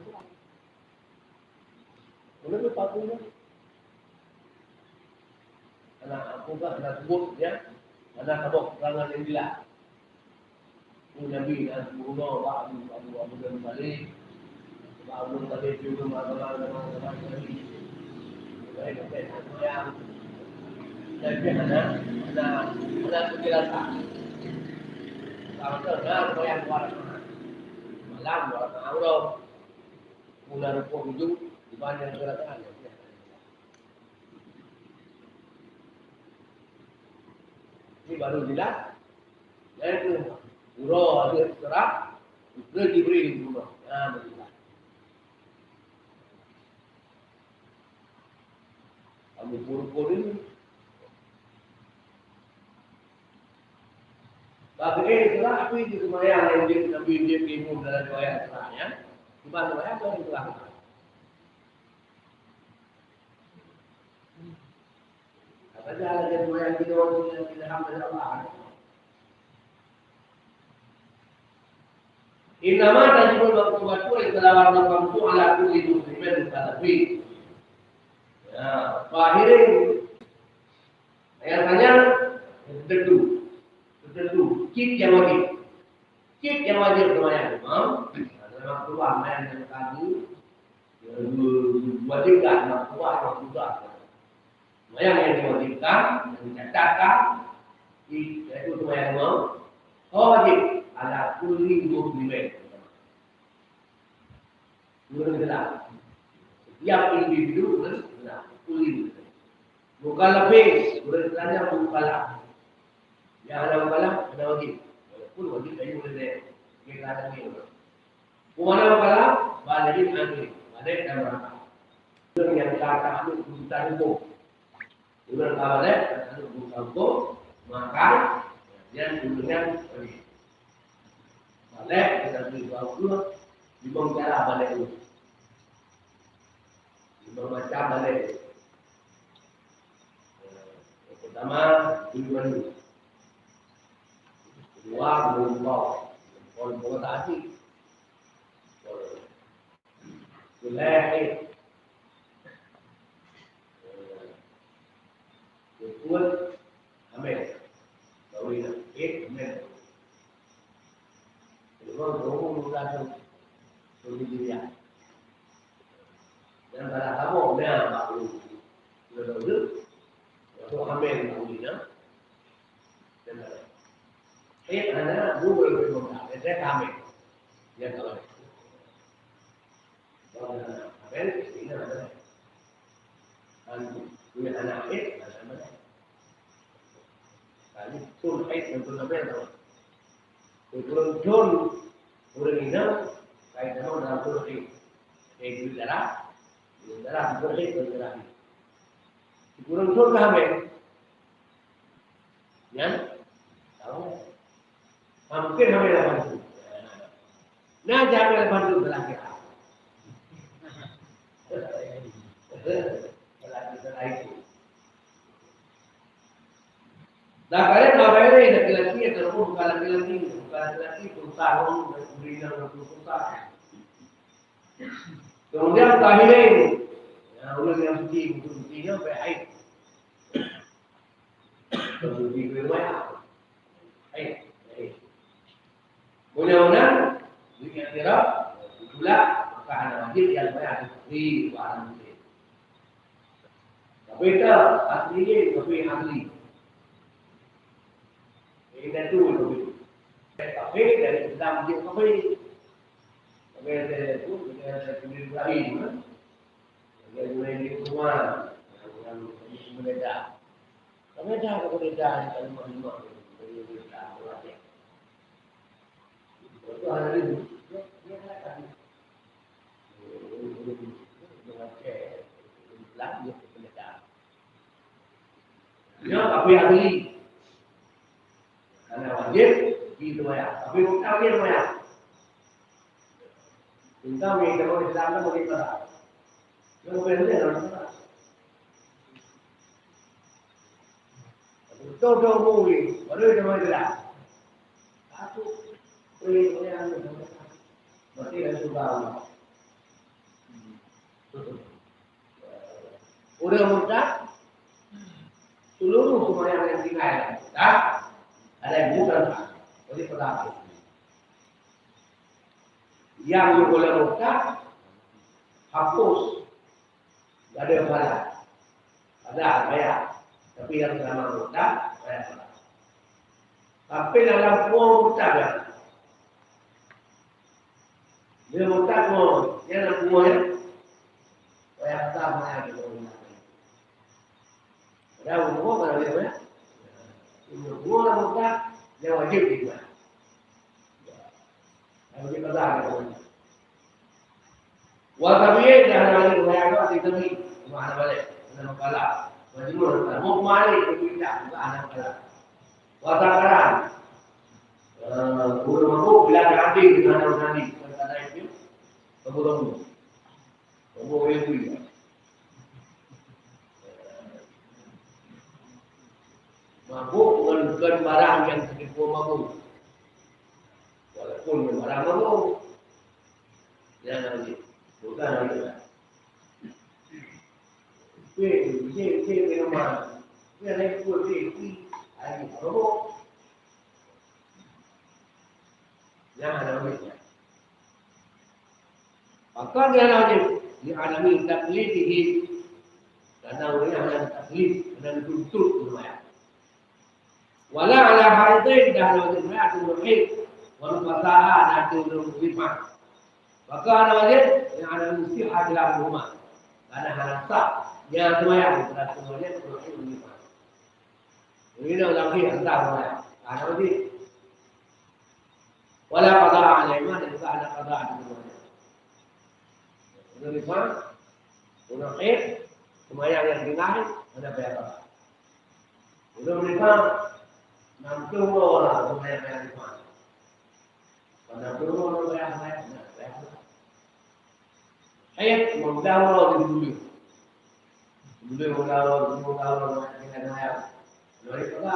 Mana tu patung tu? Anak aku kan anak sebut ya. Anak abang keterangan yang jelas. Nabi dan gurunyoe bak Abu, Abu, Abu Dhabi Malik, bak Abu Dhabi Jurun, Abu Dhabi Malik, Abu Dhabi Malik, Abu Dhabi Malik, dan dia hana, hana, hana penjelasan. Kalau tu, nah, sembahyang dua rakaat. Malam dua rakaat uroe. Mula rukuk tujuh, dibanding dua rakaat. Ini baru jelas. Lain tu, uroe ada serak, ke Jibril ke rumah. Ha, betul. Kamu pun-pun ini. Bagi serak, tapi di semayang yang dia, Nabi dia timbul dalam riwayat serak, ya. Sebab semayang tu serak. Kata dia, lagi semayang kita, orang yang tidak hamil Allah. Innama tajibul maktubatu, setelah waktu waktu ala kulli muslimin mukallafin. Ya, akhirnya ayat tanya tentu, tentu cit yang wajib, cit yang wajib semayang imam adalah waktu semayang yang tadi. Wajibkan, makruh, makruh. Sembahyang yang diwajibkan, yang dicatatkan, i-, yaitu sembahyang lima, wajib ala kulli muslimin. Ureueng Islam. Setiap individu ureueng Islam, kulli muslimin. Mukallafin, ureueng Islam yang mukallaf. Yang hana mukallaf, hana wajib. Walaupun wajib, tapi boleh deh. Dia tak ada ni. Wa man balighin aqil, baligh dan berakal. Ureueng nyang ka takluk urusan hukum. Ureueng ka baligh, ka takluk urusan hukum, maka nyan ureueng nyan baligh. Baligh, kita beri dua puluh, lima cara baligh tu. Lima macam baligh. Yang pertama, bulu mandi. Kedua, bulu rukok. Rukok, rukok tak hati. Kulai. Betul. Amin. Baru ingat. Eh, amin. Memang kaum muda tu, tu dia. Dan pada kamu, nah, baru. Sudah tahu tu? Waktu hamil, baru ni, nah. Dan pada. Eh, anak, bu, boleh berkontrak. Eh, saya hamil. Ya, kalau. Kalau anak hamil, ini ada. Kan, punya anak, eh, ada, ada. Jadi, thôn haid ngon thôn hamil sama. Sikureueng thôn ureueng inong ka jitamong dalam thôn haid. Haid jeuet darah, jeuet darah sikureueng haid, jeuet darah. Sikureueng thôn ka hamil. Nyan, tahu. Mungkin hamil lapan thôn. Nah, jangan lapan thôn salah kira. Salah kira itu. Nah, kalian mau bayar laki-laki atau bukan laki-laki, bukan laki-laki, pun tahun, dan kemudian untuk susah. Kemudian tahirin. Ya, orang yang suci, untuk sucinya baik air. Untuk suci ke rumah. Air, air. Mudah-mudahan dunia akhirat ditolak, Ka hana wajéb nyang meunan kafé, wa hana muslim. Tapi tak, asli, tapi asli. Ini tu, tapi. Kafé dari Islam dia kafé. Kafé dari itu, dari Ibrahim, kan? Dari Ibrahim itu semua. Yang, yang, yang berbeda. Berbeda, berbeda, kalau mahal-mahal. Berbeda, berbeda. Itu hari ini, dia, dia katakan. Nyoe kafé asli. Hana wajéb jiseumayang, tapi murtad jiseumayang. Teuntang meunyoe kamoe Islam nyan meunyoe salah. Nyoe bukan dia dalam salah. Betul-betul umur ni, baru dia main gerak. Aku, eh, orang ni, mati dalam surga Allah. Ureuëng murtad, seluruh seumayang nyang tinggai lam murtad, ada yang bukan, jadi peurang. Nyang yue gohlom murtad, hapus, gada pahala. Ada bayar. Tapi nyang seulama murtad, bayar pahala. Tapi dalam puang murtad, dia murtad ngon, dia nak bumoe, ya. Bayar pahala, bayar pahala. Padahal bumoe kan dia, ya. Bumoe dalam murtad, dia wajib dibayar. Yang lebih pegang dia punya. Wa tabi'in dah ada balik, wa yang ada tabi', cuma ada balik, ada makalah. Majnun, mukmari, berpindah, juga ada makalah. Wa sakaran. Eh, guru mabuk, bila ada habis, dengan ada tadi, bukan tak ada itu. Kamu kamu. Kamu yang punya. Mabuk bukan, bukan barang yang tertipu mabuk. Walaupun barang mabuk. Jangan lagi. Bukan lagi. Pil, pil, pil minuman. Pil, pil, pil, pil. Ayo, mabuk. Jangan lagi. Maka dia hana wajib. Li adami taklifihi. Karena ureuëng hana taklif, hana dituntut ureuëng. Wala ala haidin, dah hana wajib, hana ateueh ureuëng haid. Wa nufasa, dah ateueh ureuëng nifas. Maka hana wajib, li adami sihhati lahumu. Karena hana sah. Dia seumayang, dah seumayang, ureuëng haid, ureuëng nifas. Jadi, dah ureuëng haid, entah seumayang. Hana wajib. Wala qada alaihima, dan juga hana qada di keduanya. Ureuëng nifas, ureuëng haid, seumayang nyang tinggai, hana payah qada. Ureuëng nifas, nam ploh uroe lah seumayang nyang nifas. Nam ploh uroe hana payah, hana payah qada. Haid, limong blah uroe di buleuen. Buleuen limong blah uroe, limong blah uroe, hana payah seumayang. Hana payah qada.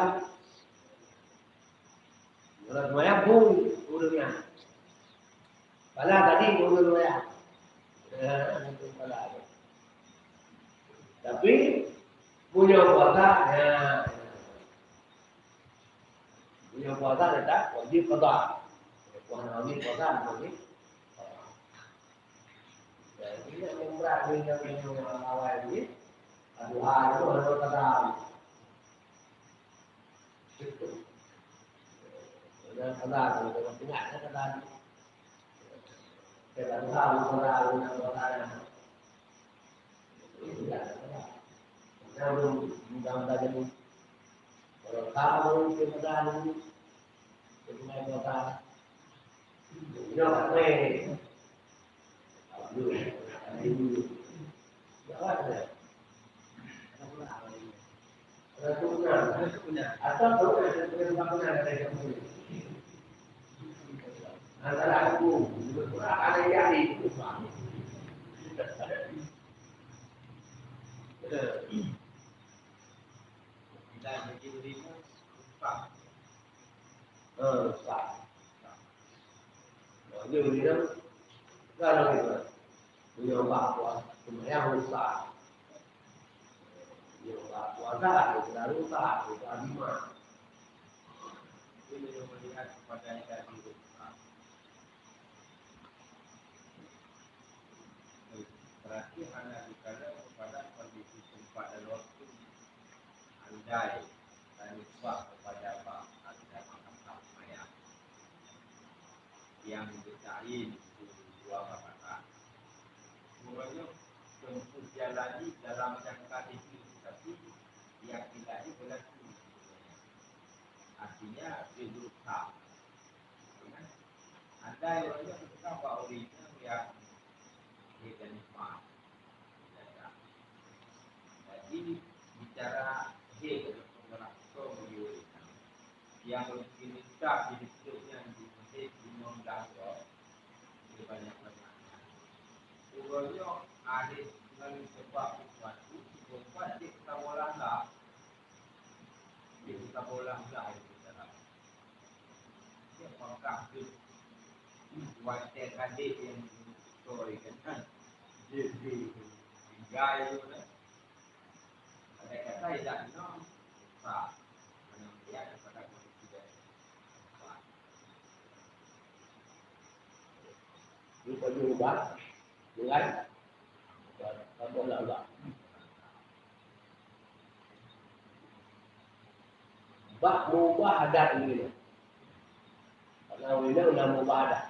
Ureuëng seumayang bui ureuëng nyan. Pahala tadi ureuëng seumayang. Eh, itu pahala. Tapi, punya puasa, ya. Punya puasa tetap wajib qada. Puasa wajib, puasa wajib. Jadi, yang berat ni, yang, yang awal ni, aduh, aduh, aduh, qada. Dan Allah tu, kita ingat, ya, kata Nabi. Kita tahu, Allah, Allah, Allah. Kita belum mudah-mudahan jadi. Kalau kamu, kita tahu, kita tahu. Inoe ka treb. Antara aku, ada yang Eh, sah. Jadi, dia kan lagi tu. Meunyoe bak puasa, seumayang sah. Meunyoe bak puasa, selalu sah, bukan lima. Jadi, meunyoe melihat kepada yang tadi, sah. Hana dikalon kepada kondisi tempat dan waktu. Andai tanimbak kepada bak agama maya yang bertahin dua mata, uroe nyoe teumpat jalani dalam jangka tinggi, tapi yang tidak diberlaku. Artinya, dia berusaha. Andai uroe nyoe teuka bak ureueng nyang hé dan nikmat. Jadi, bicara hé dan peungeurasa bagi ureueng nyang, nyang ureueng nyang di hidup nyan di masjid imam dan roh, sebanyak-banyaknya. Uroe nyoe, akhé ngon sebab sesuatu, sebab cit tawolah lah. Cit tawolah lah, itu salah. Dia pangkah tu. Watèe kadek nyang beutôi kan. Dia, dia, dia. Tinggai tu kan. Andai kata tidak, no. Sa. Mana dia kepada kondisi dia. Dia perlu ubah dengan tambah Allah. Bak mengubah adat ini. Karena ini nak mengubah adat.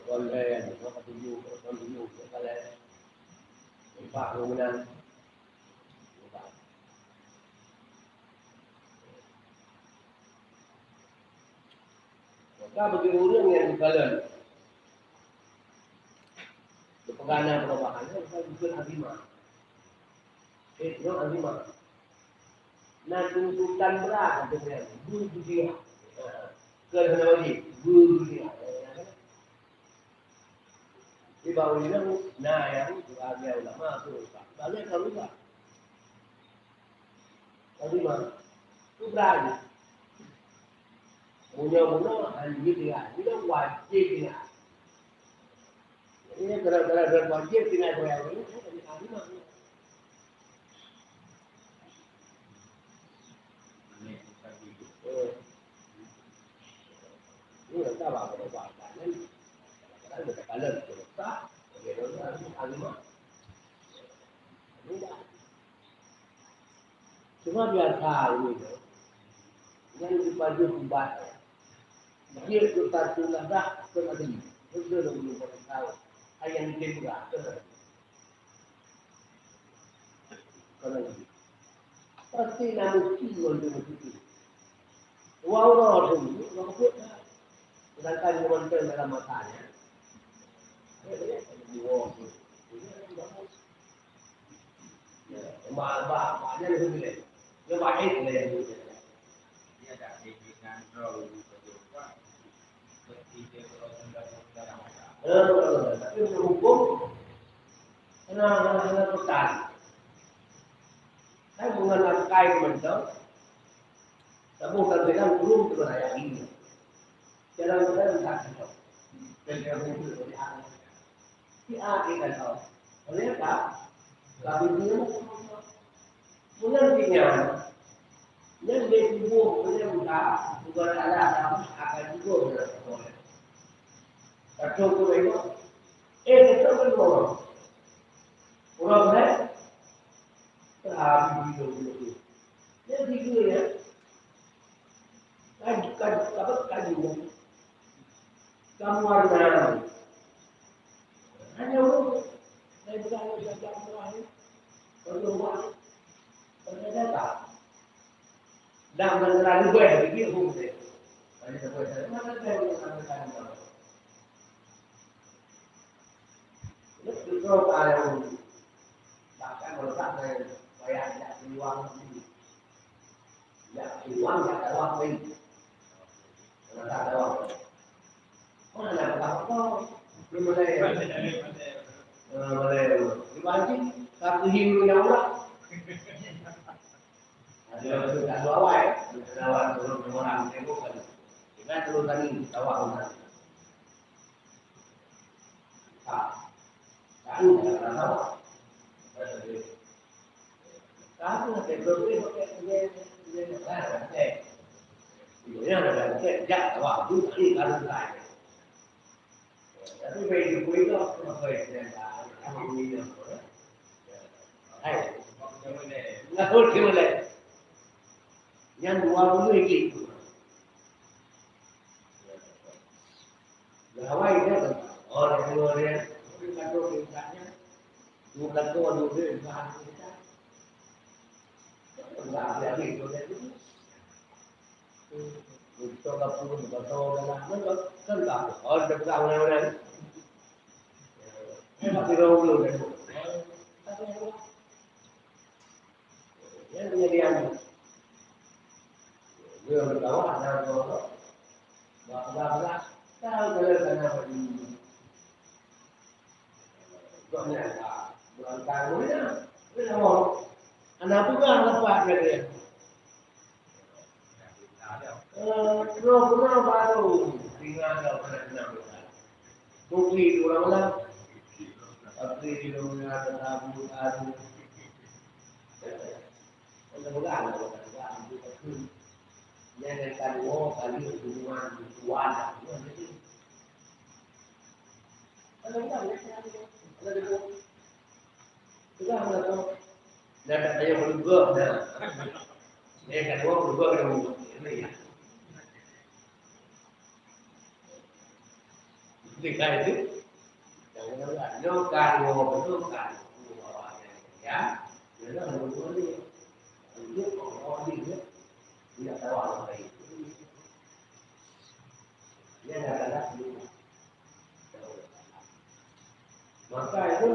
Kon lhèe, dua tujuh, kon tujuh, kon lhèe. Empat puluh menang. Maka bagi ureueng nyang dikalon, dipeugah na perubahan, bukan, bukan azimah. Eh, nyoe azimah. Na tuntutan brat untuk nyan, beudunia. Ha. Keu hana wajib, beudunia. Di bawah nyan na nyang sebagian ulama tu, sebagian tak ulama. Tapi mah, tu brat. Meunyoe-meunyoe, hana jeuet tinggai. Nyoe wajéb tinggai. Jadi, kalau, kalau, kalau wajéb tinggai, goyang, goyang, goyang, goyang, goyang. Eh. Ini entah apa, apa, apa, apa, kan? Kadang-kadang kita kalau kita letak, bagi orang, orang, orang, Cuma biasa ulôn nyoe, nyan dipajoh ubat. Jeuet keu satu ladah keu Nabi. Beutôi lôn, ulôn kasih tahu. Ayah nitém peugah keu Nabi. Keu Nabi. Pasti na meusti ngon jeuet meusti. Wa uroe tu, ngon buet dah. Sedangkan ngon dalam matanya. Dua tu. Ba, ba, ba, nyan leuh bileh. Nyoe baét lé. Eh, tapi meunyoe huköm, hana, hana, hana peugah. Kan bukan akai mantong. Tapi bukan bilang turun turun ayat ini. Jalan-jalan tak cocok. Dan dia muncul oleh Allah. Si A kita tahu. Oleh apa? Lalu dia bukan dia, nyan lé tuboh meunyoe ka, bukan Allah akan juga. Kacau tu memang. Eh, kacau kan orang. Orang lain. Tapi dia, dia, dia. Dia tiga ya. Kaji, kaji, apa, kaji. Kamu warna. Hanya urus. Saya bilang, saya bilang, saya bilang, saya bilang, saya bilang, Dan, dan terlalu baik, jadi dia pun boleh. Banyak tak boleh. Mana ada yang mengatakan, itu, itu, bahkan kalau tak ada yang bayar, tidak keluar, tidak keluar, tidak keluar, tidak keluar. Mana nak tahu? Dia boleh. Ah, boleh. Dia wajib. Satu him punya orang. Ada orang tu tak tahu awal. Lawan turun orang sibuk kan. Kita turun tadi, sawah orang. Tak. Tadi tak pernah sawah. Tapi nak belum boleh pakai dia, dia nak kan, kan. Dia nak kan, kan. Jak sawah tu, tadi baru tak. Tapi baik itu pun itu apa yang saya tak tahu ini apa. Hai. Nggak boleh, boleh. Yang dua puluh itu. Gawai dia kan. Oh, dia dua dia. Dia kata perintahnya. Dua kata dua dia bahan kita. Enggak ada habis dua dia tu. Untuk apa pun kata orang lah. Kan tak. Oh, dia pegang orang-orang. Dia tak kira dulu dia. Tapi Nyan kejadian. Dia berkawan dengan orang. Bak belah-belah. Tahu kalau tanah bagi. Gobnyan, ah, berangkat dulu ya. Dia mau. Anak pegang lepas dia dia. Eh, pernah-pernah baru tinggal dalam anak-anak. Bukti dua orang. Tapi di dunia tetamu tadi. Mudah-mudahan, mudah-mudahan. Jangan kan, oh, kali hubungan kuat. Kalau enggak, ya, kalau dia, kalau dia, kalau dia, dah tak payah berubah dah. Dia kan orang berubah dah. Ketika itu, jangan lupa, nyokan, nyokan, ya. Jangan lupa ni. Untuk orang ni, ya. Tidak tahu apa itu. Dia dah galak dulu. Maka itu,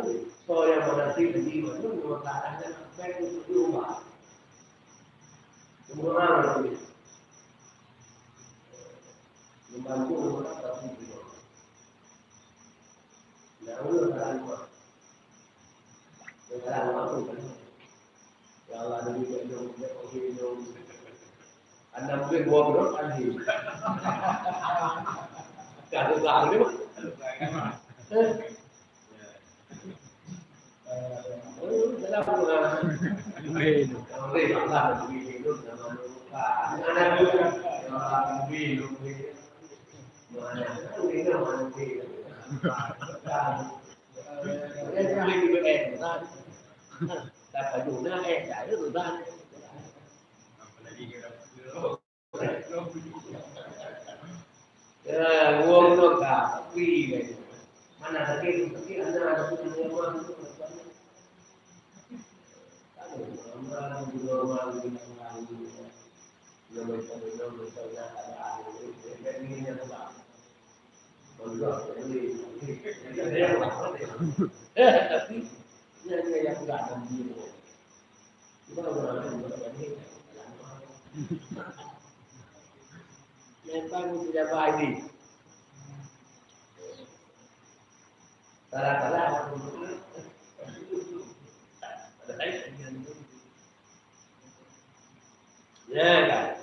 soal yang menanti di mana, mengatakannya baik untuk diubah. Semua orang itu. Membantu orang tapi juga. Nah, Allah tak lupa. Dia tak lupa tu kan. Ya Allah, demi keunoe, demi keunoe. Anak murid dua belas kali. Satu tahun ni. Eh, dalam, ah, murid. Murid, Allah, demi keunoe, nama lupa. Anak murid, ya Allah, demi keunoe. Mana, mana, mana, mana. Dia boleh juga, eh, kan? Tak payah nak, eh, tak ada tu, kan? Ya, wong tu ka, tapi mana sakit, sakit, ada, ada pun ada, ada pun ada. Tak ada, orang, orang, orang, orang. Salah-salah. Ya kan?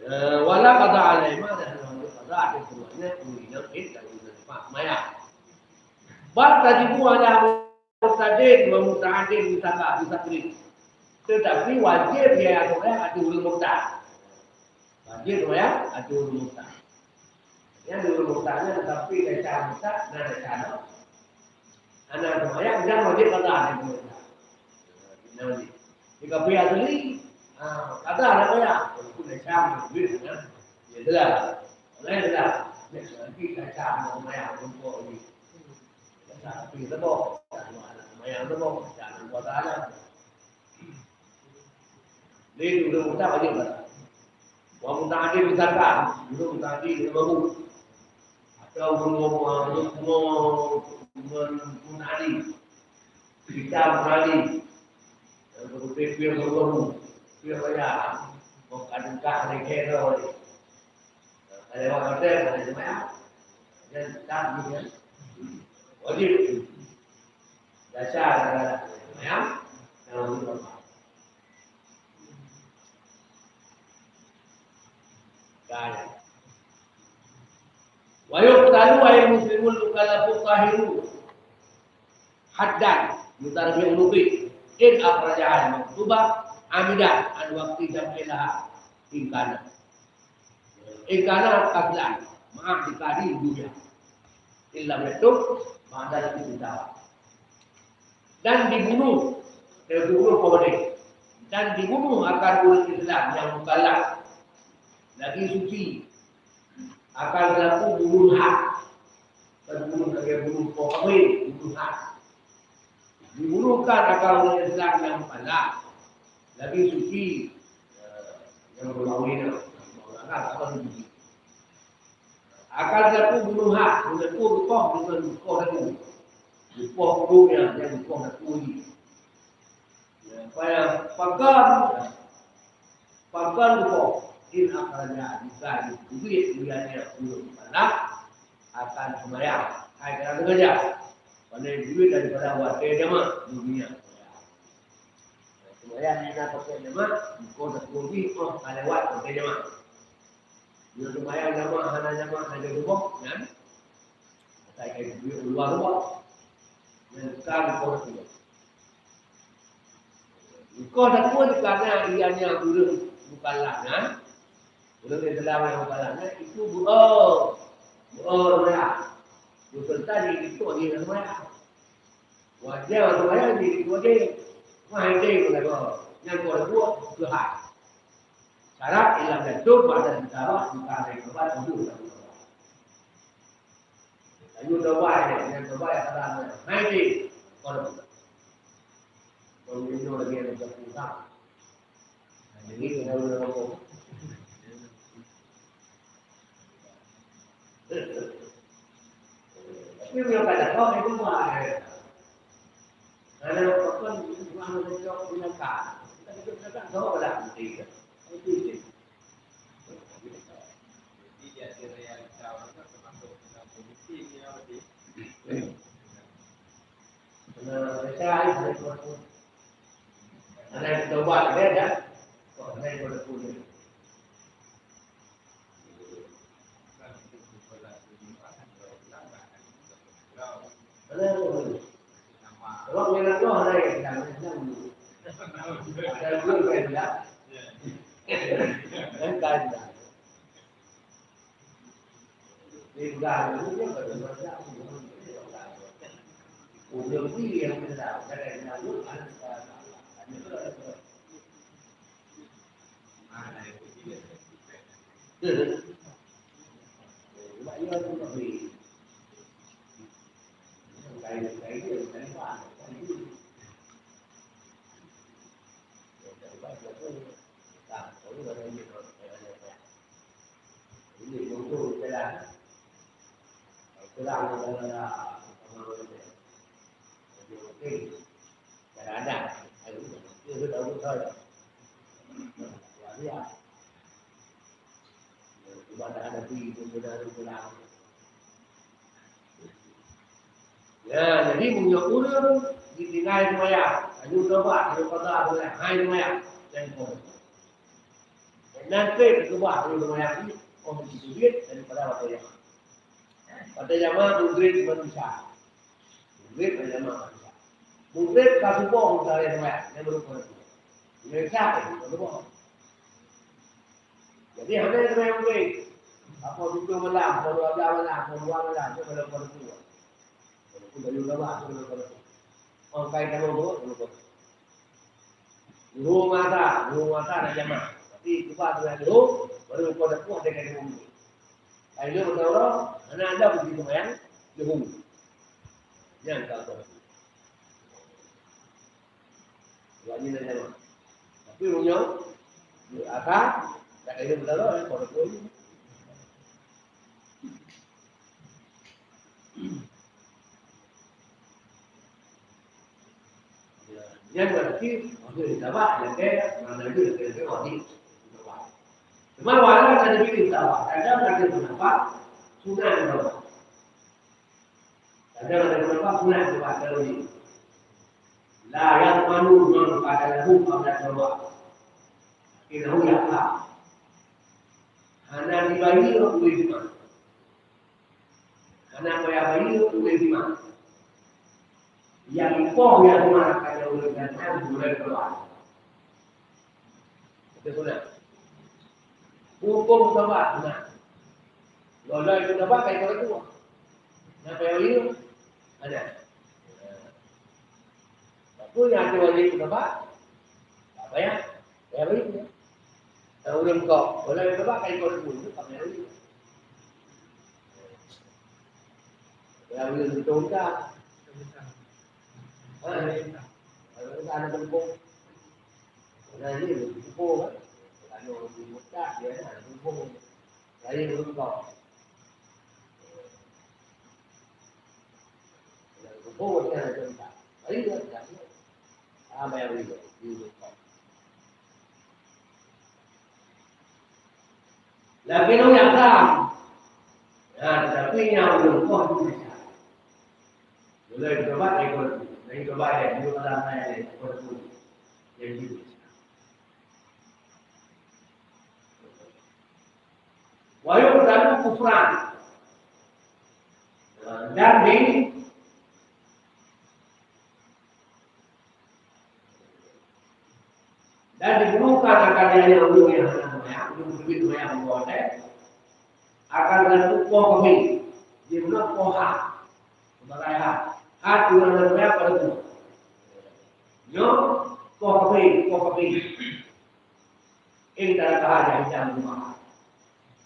Eh, wala qada alaihima, dan qada atas keduanya, pembina id dan pembina sifat maya. Bal tajibu ala muqtadin wa muta'addin musaka, musakrin. Tetapi wajib biaya sembahyang atas ureueng muqtad. Wajib sembahyang atas ureueng muqtad. Nyan dulu mutanya, tetapi desya masa, na desya na. Anak sembahyang, dan wajib qada dia sembahyang. Nah, wajib. Jika pihak tuli, ah, qada nak bayar. Walaupun desya duit dengan dia jelas. Lain jelas. Nanti desya nak bayar untuk ni. Desya tapi tebok. Desya nak bayar tebok. Desya nak buat alam. Jadi, ureueng muqtad wajib zakat. Wa muta'addin zakat, ureueng muta'addi deungon mabuk. Atau ureueng, ureueng, ureueng muta'addi. Kita muta'addi. Dan beutôi piôh ureueng mabuk. Piôh raya. Bukan engkah lagi kira ni. Kalau lewat hotel, ada sembahyang. Dan tak ni, kan? Wajib. Dasar adalah sembahyang. Dan wajib apa? Daya. Wa yuqtalu ayil muslimul mukallafu tahiru haddan yutarbi'u bihi in akhrajaha al-maktubah amidan an waqti jam'iha in kana. In kana qasdan. Maaf dikali dunia. Illa betul, maka kita. Dan dibunuh, dibunuh pada. Dan dibunuh akan ureuëng Islam nyang mukallaf, lagi suci, akan berlaku bunuh had. Bukan bunuh lagi bunuh poh kawin, bunuh had. Dibunuhkan akan ureuëng Islam nyang mukallaf, lagi suci, eh, nyang berkawin, apa suci. Akan berlaku bunuh had, berlaku rukoh dengan rukoh laku. Rukoh ureuëng nyang, nyang rukoh laku ni. Ya, payah pakon, pakon rukoh. In akhraja, jika dibuet, bulannya ureuëng mukallaf akan sembahyang. Hai, kena sengaja. Pandai duit daripada watée jamak dunia. Sembahyang ni nak pakai jamak, kau tak boleh, oh, tak lewat pakai jamak. Bila sembahyang jamak, hana jamak, hana rumah, kan? Asai kai duit luar rumah. Dan bukan kau tak boleh. Kau tak boleh kerana ianya ureuëng mukallaf, kan? Ureuëng Islam yang mukallaf, kan? Itu buah. Buah. Beserta di itu dia nak sembahyang. Wajar tu ayah ni tu aja. Wah, dia pun lagu. Yang kau buat tu hai. Syarat ialah jantung pada ditara bukan dari tempat tujuh satu. Ayo dobai ni, yang dobai adalah hai ni. Kau dah buat. Kau ni lagi ada satu. Jadi, kalau dah rokok. Tapi bila pada kau itu mah, eh. Kalau kau kan bukan menjawab binatang. Kita hidup binatang, kau dah mati. Itu je. Jadi, dia ada realita orang kan termasuk dalam politik ni, apa sih? Nah, saya, saya, saya, saya, saya, saya, saya, Ini untuk jalan. Itulah adalah, adalah, adalah, adalah, adalah, adalah, adalah, Ya, jadi meunyoe ureueng jitinggai seumayang, laju tobat, laju qada seumayang, hai seumayang, dan kau. Nanti keubah laju seumayang ni, kau meucubit daripada watèe jamak. Watèe jamak, Maghrib ngon Isya. Maghrib ngon jamak ngon Isya. Maghrib ka suboh, udah ada seumayang, dan baru kau. Ngon Isya, eh, kau suboh. Jadi, hana keuneuk bri. Apa tujuh malam, apa dua belas malam, apa dua malam, tu kalau perlu. Kalau perlu, kalau perlu, kalau perlu. Orang kaya kalau tu, kalau perlu. Dua mata, dua mata dah jamak. Tapi, cuba tu yang dulu, baru kau dah puas dengan ilmu. Kalau ilmu kata orang, hana ada pun kita yang ilmu. Yang kau tahu. Sebab ni nak jamak. Tapi meunyoe, aka, tak kaya beutôi, eh, pada pun. Nyan berarti, maksud ditabak, yang kaya, mana dia, yang kaya, wajib. Cuma, walau ada dipilih tabak, kadang ada pendapat, sunat tabak. Kadang ada pendapat sunat sebab terlalu. La yadmanu man qatalahu qabla taubat. Innahu yaqta. Hana dibayar uleh jemaah. Hana payah bayar uleh jemaah. Yang ipoh yang jemaah pada uleh dan mulai taubat. Itu sunat. Hukum taubat sunat. Kalau dah itu dapat, kain kau tu. Nak payah beli tu. Ada. Tapi yang ada wajib dapat, tak payah. Payah beli tu. Kalau urang kau, kalau yang dapat, kain kau tu, tak payah beli. Payah beli tu, tak. Ha, kalau tak ada tempung. Nah, ini tempung, kan? Kalau di Mekah, dia ada tempung. Lain urang kau. Lain urang kau. Lagi nyoe nyang tam. Ya, tetapi nyang urang kau tu bisa. Mulai bertobat dari kau tu. Dari tobat dia, dia dalam ayat dia, kau tu. Jadi, wa yuqtalu kufran. Dan di, dan dibunuhkan akan dia yang urang yang hana semayang, urang teubiet semayang Allah, eh, akan dilaku poh kafé. Dia bunuh poh ha. Sebagai ha. Ha tu yang hana semayang pada tu. Nyoe poh kafé, poh kafé. Eng dalam bahasa hitam rumah.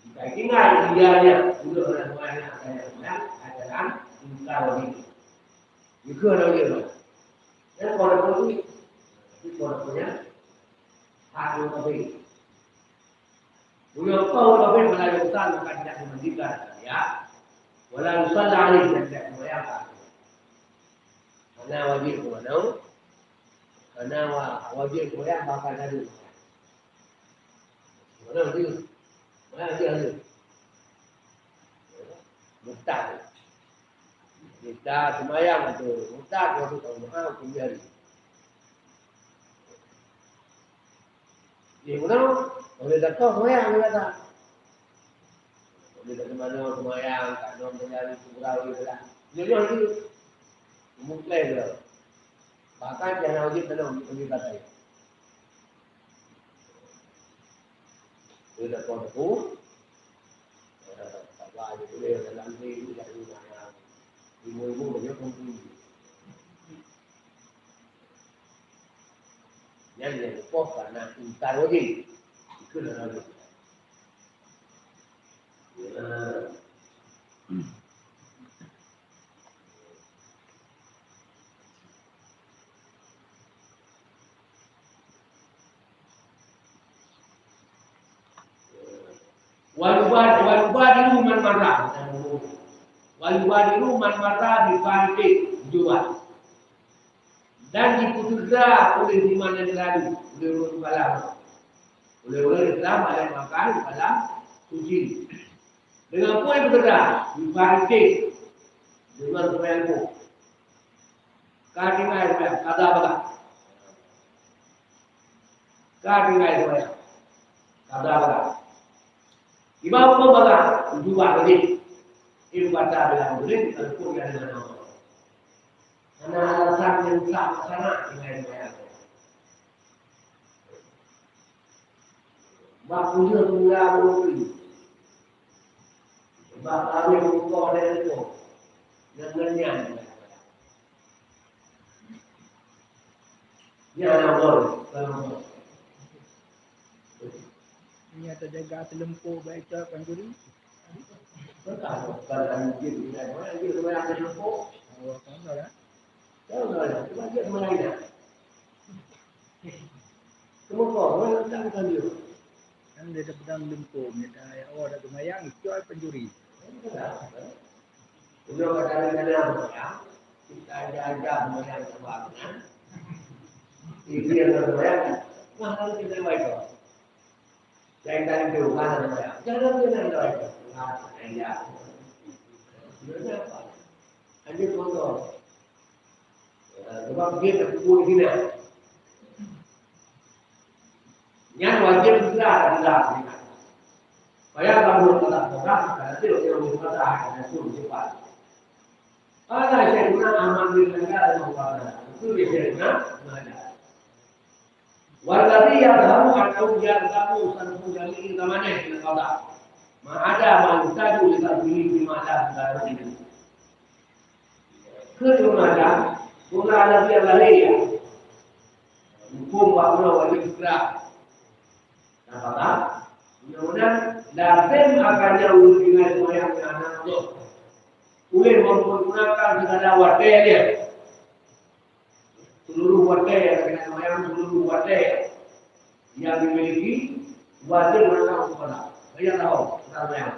Jika tinggal dia nya, udah orang tua yang akan yang adalah ingkar wajib. Jika ada dia, dan kalau ada pun, tapi kalau ada punya, hak yang lebih. Punya kau lebih malah yang besar maka tidak dimandikan, ya. Walau salah ni dan tidak sembahyang. Karena wajib tu mana? Karena wa-, wajib sembahyang bakal tadi. Mana dia? Mana dia ada? Murtad. Kita semayang tu. Murtad waktu tahun maaf kemudian. Dia mana? Boleh datang semayang dia kata. Boleh datang mana semayang, tak ada mencari surau dia lah. Dia dia tu. Mungkin dia. Bahkan dia nak wajib dalam dia kata. Dia dah tuan tu, eh, tak apa, dia boleh dalam ni, dia tak ada yang ibu-ibu banyak pun tinggi. Yang dia lepas karena ingkar wajib. Itu dah lalu. Ya. Wa yubad-, wa yubadiru man marra. Wa yubadiru man marra bi fariqin juwa. Dan jipeuseugra oleh dimana dilalu, oleh ureuëng kalam. Oleh ureuëng Islam ada makan dalam suci. Dengan poin beuteuga, dipariti dengan seumai leumo. Ka tinggai seumai, kada bagah. Ka tinggai seumai, kada bagah. Iban peue bagah, jubah leueh. Ibadah dalam buleuen, teupeu nyang hana. Hana alasan nyang sah meusanak tinggai seumai. Bak ujeuen tinggai ureuëng. Bak kawin rukoh dan rukoh. Ngon nyan. Nyan Allah. Nyan teujaga teuleumpo bak icok pancuri. Bukan, bukan anjing, bukan. Orang anjing, orang yang teuleumpo. Oh, kan, kan? Tahu tak? Cuma dia sebenarnya. Semua kau, orang datang bukan dia. Kan dia dah pedang lempung, dia dah, oh, dah semayang, icok pancuri. Udah kadang-kadang semayang, kita ajar-ajar semayang sama kan. Ini yang semayang, wah, lalu kita baik kau. Jangan tadi tu, mana semayang. Jangan tu, jangan tu. Nah, semayang. Sebenarnya apa? Hanya contoh. Sebab dia terpukul di sini. Nyan wajib segera adalah. Payah bangun tetap tetap, nanti dia boleh patah dan pun cepat. Qala Syaikhuna Ahmad bin Hajar rahimahullah. Itu dia Syaikhuna Ahmad. Walladhi yadhharu annahu yalzamu sarfu jami'i zamanaihi bil qada. Ma ada man yusadu li qabrihi fi ma la yusadu li. Keu di mana? Guna Nabi Allah ya. Hukum bak uroe wajib fitrah. Nah, paham? Mudah-mudahan lazim akan jauh dengan semayang anak tu. Boleh mempergunakan segala watèe dia. Seluruh watèe yang kena semayang, seluruh watèe yang dimiliki, wajib menunaikan sholat. Saya tahu, kita semayang.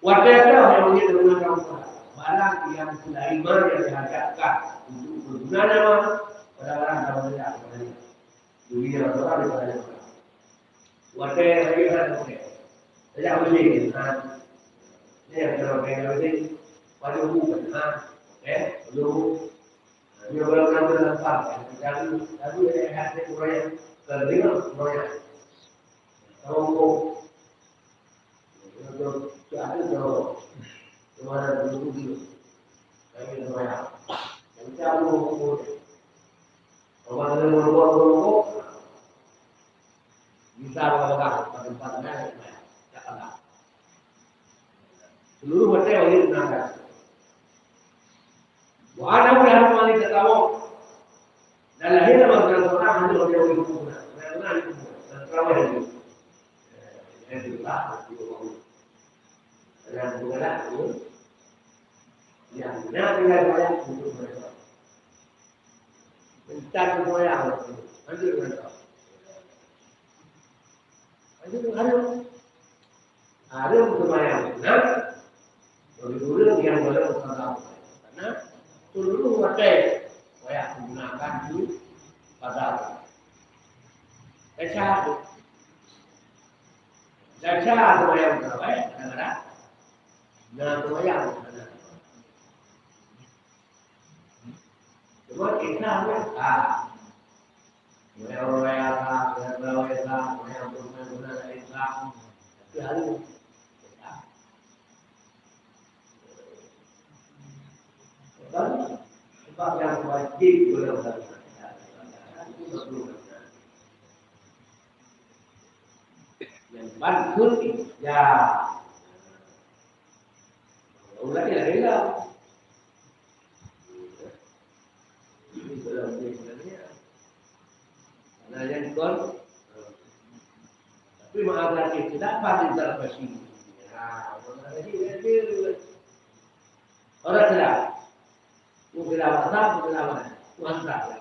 Watèe dah yang wajib menunaikan sholat. Barang yang selain yang dihajatkan untuk berguna nama, kadang-kadang dah banyak sebenarnya. Dunia orang di mana? Watèe lagi kan, watèe. Sejak uji, ha. Ni yang kalau kena uji, pada buku kan, ha. Okey, dulu. Dia kalau nak dalam pam, lalu, lalu dia lihat dia orang yang terdengar, orang yang. Kalau buku, seluruh hotel wajib gunakan. Wa ana wala mali tatawuf. Dan lahir dalam seorang hanya orang yang berhubungan. Orang yang berhubungan. Dan terawih itu. Yang susah, itu orang. Dan bukanlah itu. Yang benar tinggal banyak untuk mereka. Mencari semua yang. Lanjut mereka. Lanjut harus. Harus sembahyang sunat bagi ureueng nyang golom qadha. Karena seluruh watèe wayah menggunakan tu qadha. Baca tu. Baca sembahyang tarawih kadang-kadang. Nah, sembahyang kadang-kadang. Cuma kita pun, ah, mulai orang raya ka, mulai pegawai ka, mulai ampun guna lain ka, tapi hari kan sebab yang wajib guna itu baru yang bantu ya. Orang lain lain lah. Nah, yang kon. Tapi maaf lagi, tidak pasti dalam pasti. Ya, orang lagi dia. Orang tidak. Bukan lama tak, bukan lama. Tuhan tak.